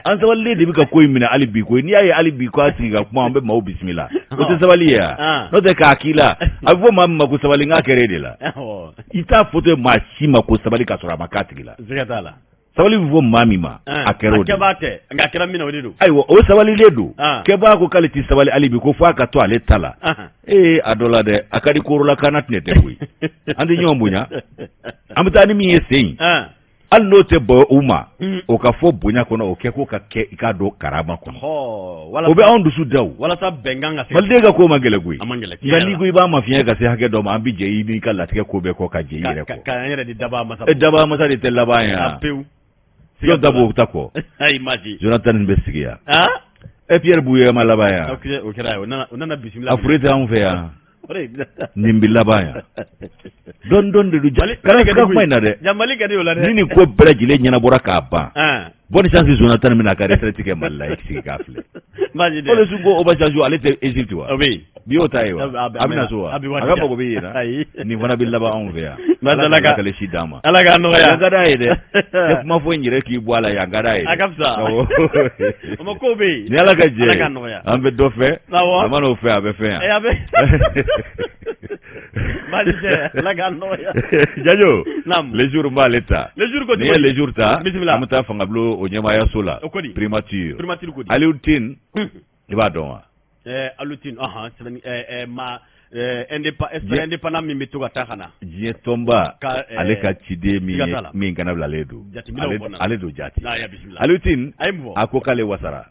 An sabalilen de bɛ ka ko in minɛ hali bi koyi. N'i y'a ye hali bi ko a sigi ka kuma, an bɛ maaw bisimila, o tɛ sabali ye wa? N'o tɛ k'a k'i la, a bɛ fɔ maa min ma ko sabali, n k'a kɛra e de la. I t'a fɔ tɛ maa si ma ko sabali k'a sɔrɔ a ma k'a tigi la. Siga t'a la. Sabali bɛ fɔ maa min ma, a kɛra o de. A kɛbaa tɛ, nka a kɛra min na o de don. Ayiwa, o sabalilen don. Kɛbaa ko k'ale tɛ sabali hali bi, ko f'a ka to ale ta la. Ee a dɔ la dɛ, a ka di korola kana tɛnɛ tɛ koyi. An tɛ ɲɔgɔn bonya. An bɛ taa ni min ye sen in, hali n'o tɛ bɔ u ma, o ka fɔ bonya kɔnɔ, o kɛ ko ka kɛ i k'a dɔn karama kɔnɔ. O bɛ anw dusu da o. Walasa bɛnkan ka se. Maliden ka ko man gɛlɛn koyi. A man gɛlɛn. Nka n'i ko i b'a mafiɲɛ ka se hakɛ dɔ ma, an bɛ jɛ i n'i ka latigɛ ko bɛɛ kɔ ka jɛ i yɛrɛ kɔ. K'an yɛrɛ di dabaa masa. E dabaa masa de tɛ laban yan. Pewu. Jɔn ta b'o ta kɔ. Ayi maa si. Jonathan bɛ sigi yan. E Pierre Bouye ma laban yan. O kɛra o nana bisimila. A fure tɛ anw fɛ yan. Nin bɛ laban yan. Dɔɔni dɔɔni de don. Kana ka kuma in na dɛ. Mali ka di o la dɛ. Ni nin ko bɛɛ lajɛlen ɲɛnabɔra k'a ban. Bonne chance Jonathan bɛna a ka retraite kɛ Mali la, i sigi k'a filɛ. Olu ko Obasanjo ale tɛ Égypte wa? O bɛ yen. Bi y'o ta ye wa? A bɛna so wa? A ka mago bɛ yen na. Nin fana bɛ laban anw fɛ yan. Ala ka kale si d'an ma. Ala k'a nɔgɔya. Yan ka d'a ye dɛ. Ne kuma fɔ n yɛrɛ k'i bɔ a la, yan ka d'a ye. A ka fisa. O ma ko bɛ yen. Ni Ala ka jɛ. Ala k'a nɔgɔya. An bɛ dɔ fɛ. Awɔ. A mana o fɛ, a bɛ fɛn yan. A bɛ. Baasi tɛ, Ala k'a nɔgɔya. Jajo. Naamu. Le jour n b'ale ta. Le jour ko N'i ye le jour ta. Bisimila. An bɛ taa fangabulon o ɲɛmaayaso la. O ko di? Primature. Primature ko di? Aliou Tine. I b'a dɔn wa? Aliou Tine, ɔhɔn, sɛbɛnni ma Expert indépendant min bɛ to ka taa ka na diɲɛ tɔnba, ale ka ciden min min kana bilalen don, ale don jaati. Aliou Tine a ko k'ale wasara,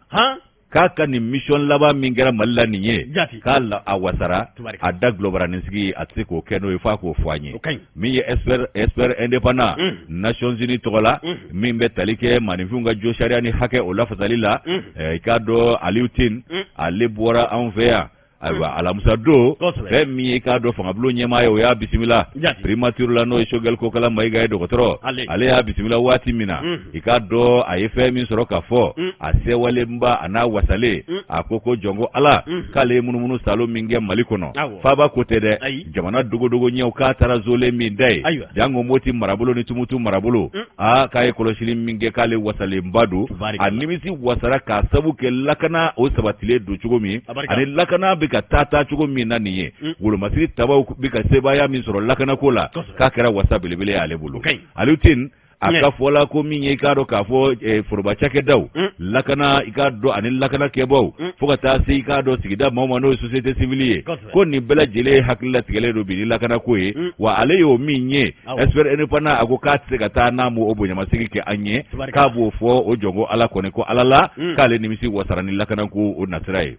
k'a ka nin mission laban min kɛra Mali la nin ye, k'a a wasara, a da gulɔbaranin sigi, a tɛ se k'o kɛ n'o ye f'a k'o fɔ an ye. Min ye expert indépendant Nations Unies tɔgɔ la, min bɛ tali kɛ maaninfinw ka jo sariya ni hakɛ o lafasali la, i k'a dɔn Aliou Tine, ale bɔra anw fɛ yan. Ayiwa, alamisa don, fɛn min ye i k'a dɔn fangabulon ɲɛmaa ye, o y'a bisimila primature la, n'o ye Choguel Kokala Mayiga ye, dɔgɔtɔrɔ. Ale y'a bisimila waati min na, i k'a dɔn a ye fɛn min sɔrɔ ka fɔ, a sewalenba a n'a wasalen, a ko ko jɔnko Ala, k'ale ye munumunu salo min kɛ Mali kɔnɔ, faaba ko tɛ dɛ, jamana dogodogo ɲɛw, k'a taara zolen min da ye, jango Moti marabolo ni Tumutu marabolo, aa, k'a ye kɔlɔsili min kɛ, k'ale wasalenba don, a nimisi wasara k'a sabu kɛ lakana o sabatilen don cogo min ani lakana bɛ ka taa taa cogo min na nin ye, wolomasiri tabaw bɛ ka sebaaya min sɔrɔ lakanako la, k'a kɛra wasa belebele y'ale bolo. Aliou Tine a ka fɔ la ko min ye i k'a dɔn k'a fɔ foroba cakɛdaw, lakana i k'a dɔn ani lakana kɛbaw, fo ka taa se i k'a dɔn sigida maaw ma, n'o ye société civile ye, ko nin bɛɛ lajɛlen hakili latigɛlen don bi ni lakanako ye. Wa ale y'o min ye, expert indépendant a ko k'a tɛ se ka taa n'a m'o bonyamasegin kɛ an ye, k'a b'o fɔ o jɔnko Ala kɔni ko Ala la, k'ale nimisi wasara ni lakanako o nasira ye.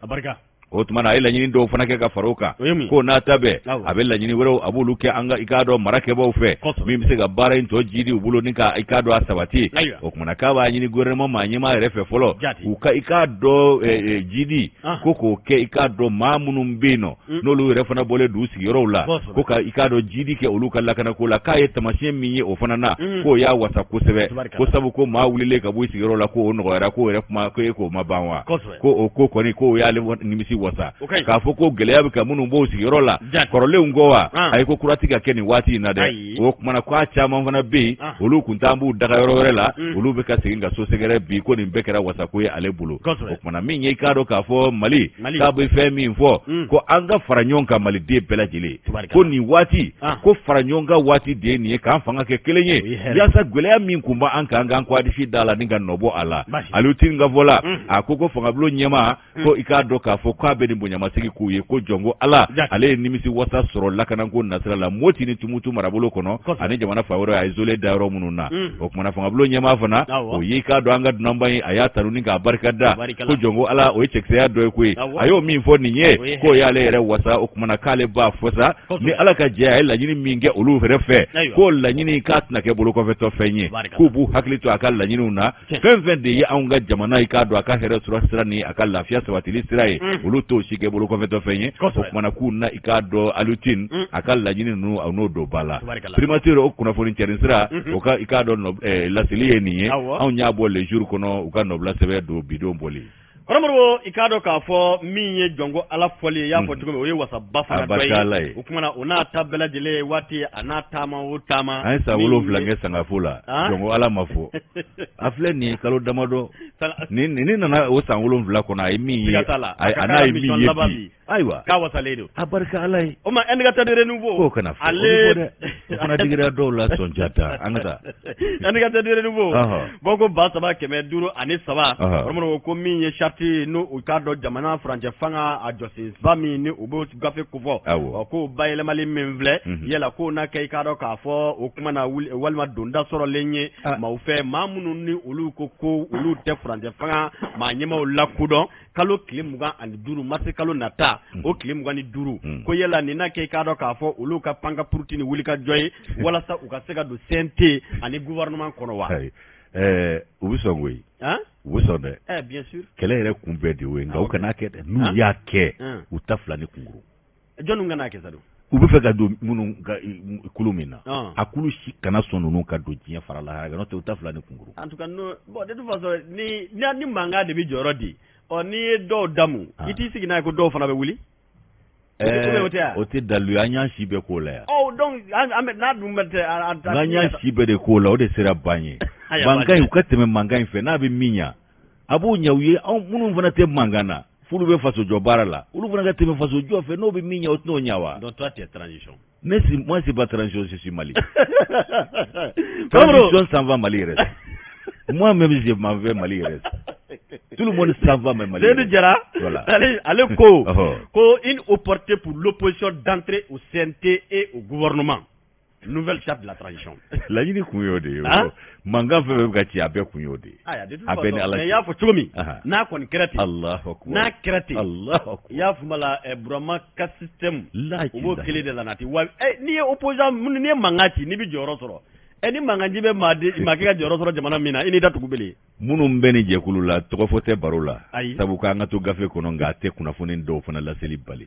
O tuma na, a ye laɲini dɔw fana kɛ ka fara o kan, ko n'a ta bɛɛ, a bɛ laɲini wɛrɛw a b'olu kɛ an ka i k'a dɔn mara kɛbaw fɛ, min bɛ se ka baara in tɔ jidi u bolo ni ka i k'a dɔn a sabati. O tuma na, k'a b'a ɲini gouvernement maa ɲɛmaa yɛrɛ fɛ fɔlɔ, u ka i k'a dɔn jidi ko k'o kɛ i k'a dɔn maa minnu bɛ yen nɔ, n'olu yɛrɛ fana bɔlen d'u sigiyɔrɔw la, ko ka i k'a dɔn jidi kɛ olu ka lakanako la. K'a ye taamasiyɛn min ye o fana na, k'o y'a wasa kosɛbɛ, ko sabu ko maa wulilen ka bɔ i sigiyɔrɔ la, k'o nɔgɔyara, k'o yɛrɛ kuma ko e k'o ma ban wa, ko o ko kɔni k'o y'ale nimisi wasa, k'a fɔ ko gɛlɛya bɛ ka minnu b'o sigiyɔrɔ la kɔrɔlenw kɔ wa, ayi, ko kura tɛ ka kɛ nin waati in na dɛ. O kumana k'a caman fana bɛ yen, olu kun t'an b'u daga yɔrɔ wɛrɛ la, olu bɛ ka segin ka so sɛgɛrɛ bi, ko nin bɛɛ kɛra wasako ye ale bolo. O kumana min ye i k'a dɔn k'a fɔ Mali k'a bɛ fɛn min fɔ, ko an ka fara ɲɔgɔn kan, maliden bɛɛ lajɛlen, ko nin waati, ko fara ɲɔgɔn kan waati de ye nin ye, k'an fanga kɛ kelen ye, yaasa gɛlɛya min kun b'an kan, k'an kɔ adisi da la ni ka nɔ bɔ a la. Aliou Tine ka fɔ la, a ko ko fangabulon ɲɛmaa, ko i k'a dɔn k'a fɔ k'a bɛ nin bonyamasegin k'u ye, ko jɔnko Ala, ale ye nimisi wasa sɔrɔ lakanako nasira la Moti ni Tumutu marabolo kɔnɔ ani jamana fan wɛrɛ, a ye zole da yɔrɔ minnu na. O kumana fangabulon ɲɛmaa fana, o y'i k'a dɔn an ka dunanba in, a y'a tanu ni k'a barika da, ko jɔnko Ala, o ye cɛkisɛya dɔ ye koyi, a y'o min fɔ nin ye, k'o y'ale yɛrɛ wasa. O kumana k'ale b'a fɔ sa, ni Ala ka jɛ, a ye laɲini min kɛ olu yɛrɛ fɛ, k'o laɲini k'a tɛna kɛ bolokɔfɛtɔ fɛn ye, k'u b'u hakili to a ka laɲiniw na. Fɛn fɛn de ye anw ka jamana i k'a dɔn a ka hɛrɛ sɔrɔ sira ni a ka lafiya sabatili sira ye, olu t'o si kɛ bolokɔfɛtɔ fɛn ye. O kumana k'u na i k'a dɔn Aliou Tine a ka laɲini ninnu, a n'o don ba la. Primature o kunnafoni cɛrin sira, o ka i k'a dɔn laseli ye nin ye, anw y'a bɔ Le Jour kɔnɔ, u ka nɔbila sɛbɛn don bidon bɔli. Kɔrɔ, i k'a dɔn k'a fɔ min ye jɔnko Ala fɔli ye, i y'a fɔ cogo min, o ye wasaba fana dɔ ye. O kumana o n'a ta bɛɛ lajɛlen ye, waati a n'a taama o taama. An ye san 7 kɛ sangafo la, jɔnko Ala ma fɔ. A filɛ nin ye kalo damadɔ nin nana, o san 7 kɔnɔ, a ye min ye, a n'a ye min ye bi, ayiwa. K'a wasalen don. A barika Ala ye. O ma indicateur de renouveau. K'o kana fɔ ale dɛ, o fana digira dɔw la sɔnja ta, an ka taa. Indicateur de renouveau bɔ ko 3503. Kɔrɔ, ko min ye charte n'o u k'a dɔn jamana furancɛ fanga a jɔsenba min ni u b'o gafe kofɔ, ko bayɛlɛmali min filɛ, yala k'o na kɛ i k'a dɔn k'a fɔ o kuma na walima donda sɔrɔlen ye maaw fɛ, maa minnu ni olu ko ko olu tɛ furancɛ fanga maa ɲɛmaaw lakodɔn, kalo tile 25, marisi kalo nata, o tile 25, ko yala nin na kɛ i k'a dɔn k'a fɔ olu ka panka puruti ni wuli ka jɔ ye walasa u ka se ka don CNT ani gouvernement kɔnɔ wa? U bɛ sɔn koyi, u bɛ sɔn dɛ. Bien sûr. Kɛlɛ yɛrɛ kun bɛɛ de y'o ye, nka u kana kɛ dɛ. N'u y'a kɛ, u ta fila ni kunkuru. Jɔnni kana kɛ sa don? U bɛ fɛ ka don minnu ka kulu min na, a kulu si kana sɔn ninnu ka don diɲɛ fara la, n'o tɛ u ta fila ni kunkuru. En tout cas, no, bon, de toute façon, ni mankan de bɛ jɔyɔrɔ di, ɔ, n'i ye dɔw damu, i t'i sigi n'a ye ko dɔw fana bɛ wuli. O tɛ dalu ye, an y'an si bɛɛ k'o la yan. Ɔ, donc an bɛ n'a dun bɛ tɛ an n'an y'an si bɛɛ de k'o la, o de sera ban ye. Mankan in, u ka tɛmɛ mankan in fɛ, n'a bɛ min ɲa, a b'o ɲɛ u ye. Anw minnu fana tɛ mankan na, f'olu bɛ faso jɔ baara la, olu fana ka tɛmɛ faso jɔ fɛ, n'o bɛ min ɲɛ, o tɛn'o ɲɛ wa? Donc toi, tu es transition. Ne si, moi c'est pas transition, je suis Mali. Transition s'en va, Mali reste. Moi même, je m'en vais, Mali reste. Tout le monde s'en va, mais Mali. Seydou Diarra, Voilà. ale ko une opportunité pour l'opposition d'entrer au CNT et au gouvernement. Nouvelle charte de la transition. Laɲini kun y'o de ye. Hein? Mankan fɛn fɛn bɛ ka ci, a bɛɛ kun y'o de ye. Aya, de toute A bɛɛ ni façon, Ala mais cɛ. i y'a fɔ cogo min, Aha. n'a kɔni kɛra ten, Allahu akbar. n'a kɛra ten, Allahu akbar. i y'a faamu la, Burama ka système, La u b'o ilaha. kelen de la nati. Wa n'i ye opposant minnu, n'i ye mankan ci, n'i bɛ jɔyɔrɔ sɔrɔ. Ni mankan ci bɛ maa de maa kɛ ka jɔyɔrɔ sɔrɔ jamana min na, i n'i da tugu bele. Minnu bɛ nin jɛkulu la, tɔgɔ fɔ tɛ baro la. Ayi. Sabu k'an ka to gafe kɔnɔ, nka a tɛ kunnafoni dɔw fana laseli bali.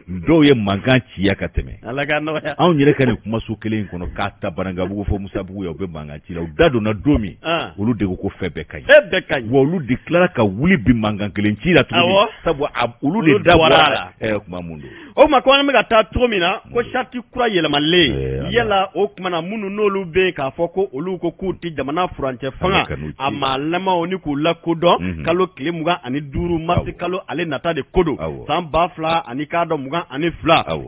Dɔw ye mankan ciya ka tɛmɛ. Ala ka nɔgɔya. Anw yɛrɛ ka nin kumaso kelen in kɔnɔ, k'a ta Banankabugu fo Musabugu yan, u bɛ mankan ci la. U da donna don min, Ah. olu de ko ko fɛn bɛɛ ka ɲi. Fɛn bɛɛ ka ɲi. Wa olu de tilara ka wuli bi mankan kelen ci la tuguni. Awɔ. Sabu olu de Olu da bɔra bɔra a la. Kuma mun don? O tuma ko an bɛ ka taa cogo min na, ko sariti kura yɛlɛmalen, Ala. yala o tuma na minnu n'olu bɛ yen k'a fɔ ko olu ko k'u tɛ jamana furancɛ fanga Ala ka n'u ci. a maa lamɛnw ni k'u lakodɔn kalo tile 25 marisi kalo ale nata de ko don san 2022,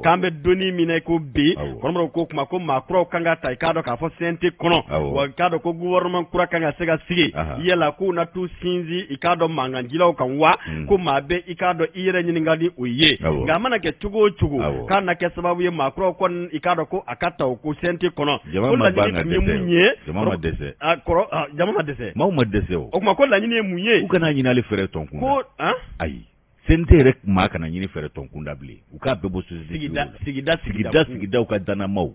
k'an bɛ donni min na i ko bi, kɔrɔmɔrɔw ko kuma ko maa kuraw kan ka ta, i k'a dɔn k'a fɔ CNT kɔnɔ, wa i k'a dɔn ko gouvernement kura kan ka se ka sigi, yala k'u na t'u sinsin, i k'a dɔn mankanjilaw kan wa, ko maa bɛ i k'a dɔn i yɛrɛ ɲininka ni o ye. Nka a mana kɛ cogo o cogo, k'a na kɛ sababu ye maa kuraw kɔni, i k'a dɔn ko a ka ta o ko CNT kɔnɔ, Jama ko ma ban laɲini ka tun ye dɛsɛ mun o. ye? Jama ma dɛsɛ. A, kɔrɔ, a, jama ma dɛsɛ. Maaw ma dɛsɛ o. O tuma ko laɲini ye mun ye? U kana ɲini hali fɛrɛ tɔn kunda. Ko han? Ayi. CNT yɛrɛ maa kana ɲini fɛrɛ tɔn kunda bilen. U k'a bɛɛ bɔ société Sigida, civile la. sigida, Sigida, sigidaw ka danamaw.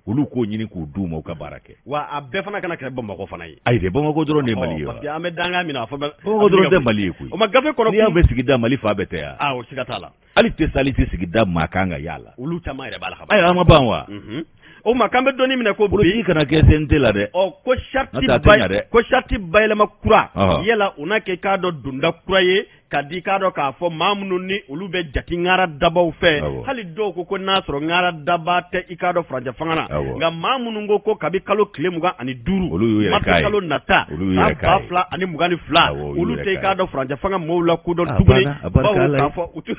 Olu k'o ɲini k'u d'u ma, u ka baara kɛ. Wa a bɛɛ fana kana kɛ Bamakɔ fana ye. Ayi dɛ, Bamakɔ dɔrɔn de ye Mali ye wa. Parce que an bɛ dankan min na, a fɔ bɛ. Bamakɔ dɔrɔn tɛ Mali ye koyi. O ma gafe kɔnɔ. N'i y'a mɛn sigida, Mali fan bɛɛ tɛ yan. Ah, o siga t'a la. Hali Tesaliti sigida maa kan ka y'a la. Olu caman yɛrɛ b'a la ka ban. Ayi, an ma ban wa. O tuma k'an bɛ donni minɛ ko bi. Politique kana kɛ CNT la dɛ. Ɔ, ko sariti N'o tɛ a tɛ ɲa dɛ. ko sariti bayɛlɛma kura, yala o na kɛ i k'a dɔn donda kura ye ka di, i k'a dɔn k'a fɔ maa minnu ni olu bɛ jate ŋara dabaw fɛ, hali dɔw ko ko n'a sɔrɔ ŋara daba tɛ i k'a dɔn furancɛ fanga na, nka maa minnu ko ko kabi kalo tile 25 Olu y'u yɛrɛ marisi k'a ye. kalo nata Olu y'u san yɛrɛ k'a ba ye. fila ani mugan ni fila, Awɔ, u y'u olu yɛrɛ tɛ i k'a k'a ye. dɔn furancɛ fanga maaw lakodɔn A tuguni, banna, a barika bawo Ala ye. k'a fɔ u t'u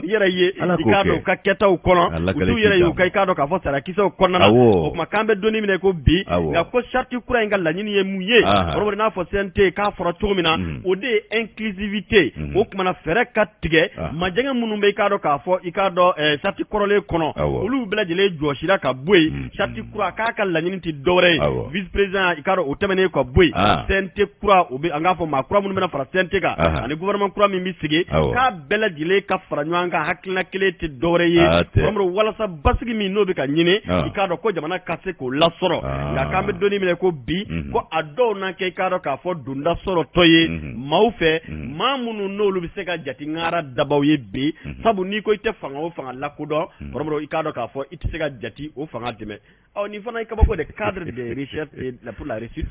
yɛrɛ ye Ala i k'o k'a kɛ. dɔn u ka kɛtaw kɔnɔ, Ala u k'ale t'u yɛrɛ ci ye u d'an ka i k'a dɔn k'a fɔ sarakisɛw kɔnɔna na. O tuma k'an bɛ donni minɛ ko bi, nka ko sariti kura in ka laɲini ye mun ye? Kɔrɔbɔrɔ n'a fɔ CNT k'a fɔra cogo min na, o de ye inclusivité. O tuma na fɛɛrɛ ka tigɛ majɛngɛ minnu bɛ i k'a dɔn k'a fɔ i k'a dɔn sariti kɔrɔlen kɔnɔ, olu bɛɛ lajɛlen jɔsira ka bɔ yen. Sariti kura k'a ka laɲini tɛ dɔwɛrɛ ye, vice président i k'a dɔn o tɛmɛnen ka bɔ yen, CNT kura o bɛ an k'a fɔ maa kura minnu bɛna fara CNT kan ani gouvernement kura min bɛ sigi, k'a bɛɛ lajɛlen ka fara ɲɔgɔn kan, hakilina kelen tɛ dɔwɛrɛ ye, kɔrɔbɔrɔ walasa basigi min n'o bɛ ka ɲini, i k'a dɔn ko jamana ka se k'o lasɔrɔ. Nka k'an bɛ donni minɛ ko bi, ko a dɔw na kɛ i k'a dɔn k'a fɔ donda sɔrɔtɔ ye maaw fɛ, maa minnu n'olu bɛ se ka jate ŋara dabaw ye bi, sabu n'i ko i tɛ fanga o fanga lakodɔn, kɔrɔbɔrɔ i k'a dɔn k'a fɔ i tɛ se ka jate o fanga dɛmɛ. Ɔ, nin fana ye kabako de cadre de recherche et pour la réussite.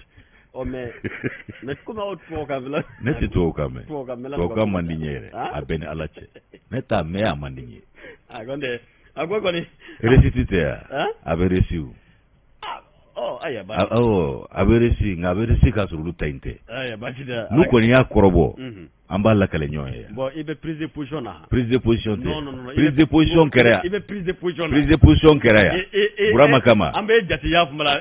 Ɔ, mais komi aw tubabukan mɛn. Ne tɛ tubabukan mɛn. Tubabukan mɛn. Tubabukan man di n ye yɛrɛ. A bɛɛ ni Ala cɛ. Ne t'a mɛn, a man di n ye. A kɔni tɛ a ko kɔni. Réussite tɛ yan. A bɛ réussir o. Ɔ, ayiwa. Awɔ, a bɛ réussir, nka a bɛ réussir k'a sɔrɔ olu ta in tɛ. Ayiwa, baasi tɛ. N'u kɔni y'a kɔrɔbɔ, an b'a lakale ɲɔgɔn ye. Bon, i bɛ prise de position na. Prise de position tɛ. Non, non, non. Prise de position kɛra yan. I bɛ prise de position na. Prise de position kɛra yan. Burama kama. An bɛ jate y'a kuma la,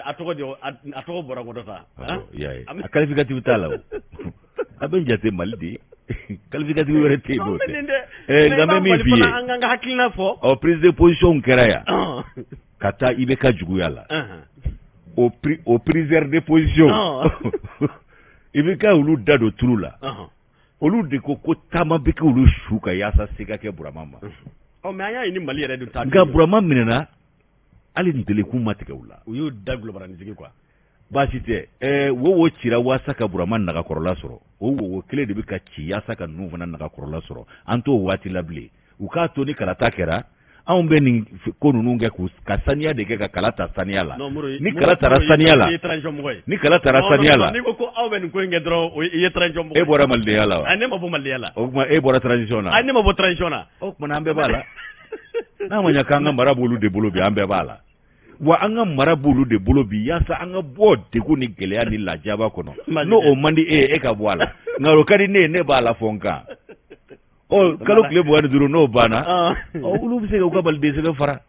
a tɔgɔ di, a tɔgɔ bɔra n kɔnɔ sa. I y'a ye, a qualificatif t'a la o. A bɛ jate Mali de ye. Qualificatif wɛrɛ tɛ yen n'o tɛ. Nka n bɛ min f'i ye. An k'an ka hakilina fɔ. Ɔ, prise de position kɛra yan. Ka taa IBK juguya la. O priseur de position. IBK olu da don tulu la. Olu de ko ko taama bɛ kɛ olu su kan yaasa se ka kɛ Burama ma. Ɔ, mais an y'a ye ni Mali yɛrɛ dun ta. Nka Burama minɛna, hali ntelekun ma tigɛ u la. U y'u da gulɔbaranisigi quoi. Baasi tɛ. Wo cira waasa ka Burama nagakɔrɔla sɔrɔ. O wo kelen de bɛ ka ci yaasa ka ninnu fana nagakɔrɔla sɔrɔ. An t'o waati la bilen. U k'a to ni kalata kɛra, anw bɛ nin ko ninnu kɛ ka saniya de kɛ ka kala ta saniya la. Ni kala taara saniya la. I ye transition mɔgɔ ye. Ni kala taara saniya la. N'i ko ko aw bɛ nin ko in kɛ dɔrɔn, i ye transition mɔgɔ ye. E bɔra malidenya la wa? Ne ma bɔ malidenya la. O tuma e bɔra transition na. Ne ma bɔ transition na. O tuma an bɛɛ b'a la. N'a ma ɲɛ k'an ka mara b'olu de bolo bi, an bɛɛ b'a la. Wa an ka mara b'olu de bolo bi yaasa an ka bɔ degun ni gɛlɛya ni lajaba kɔnɔ. N'o o man di e ye, e ka bɔ a la. Nka o ka di ne ye, ne b'a la fɔ n kan. Ɔ, kalo tile 25 n'o banna, ɔ, olu bɛ se k'u ka maliden sɛbɛn fara.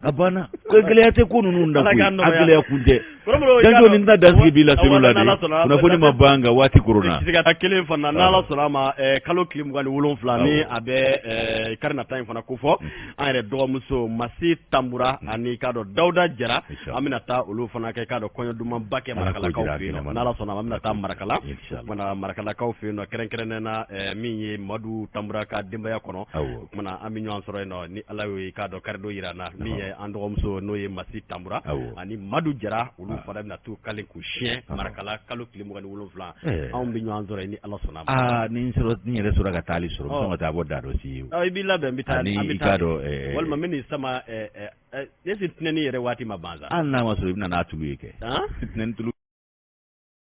A banna. Ko gɛlɛya tɛ ko ninnu na koyi. A gɛlɛya kun tɛ. Janjo, nin tɛna dansigi b'i la selu la de, kunnafoni ma ban nka waati koronna. Siga kelen fana, n'Ala sɔnna a ma, kalo tile 27 ni a bɛ kari nata in fana kofɔ, an yɛrɛ dɔgɔmuso Masi Tanbura ani k'a dɔn Dawuda Jara, an bɛna taa olu fana kɛ k'a dɔn kɔɲɔ dumanba kɛ Marakalakaw fɛ yen nɔ. N'Ala sɔnna a ma, an bɛna taa Marakala, o kumana Marakalakaw fɛ yen nɔ, kɛrɛnkɛrɛnnen na min ye Madu Tanbura ka denbaya kɔnɔ. O kumana an bɛ ɲɔgɔn sɔrɔ yen nɔ ni Ala y'o ye k'a dɔn karidon jira an na, min ye an dɔgɔmuso n'o ye Masi Tanbura ani Madu Jara, olu fana bɛna t'u kale k'u siɲɛ Marakala kalo tile 27. Anw bɛ ɲɔgɔn sɔrɔ yen ni Ala sɔnna a ma. Aa, ni n sɔrɔ, ni yɛrɛ sɔrɔ ka taali sɔrɔ, n sɔn ka taa bɔ da dɔ si ye. I b'i labɛn, n bɛ taa, an bɛ taa, walima n bɛ nin sama. Est-ce que tɛnɛni yɛrɛ waati ma ban sa? Hali n'a ma sɔrɔ, i bɛna n'a tulu ye kɛ. Tɛnɛni tulu.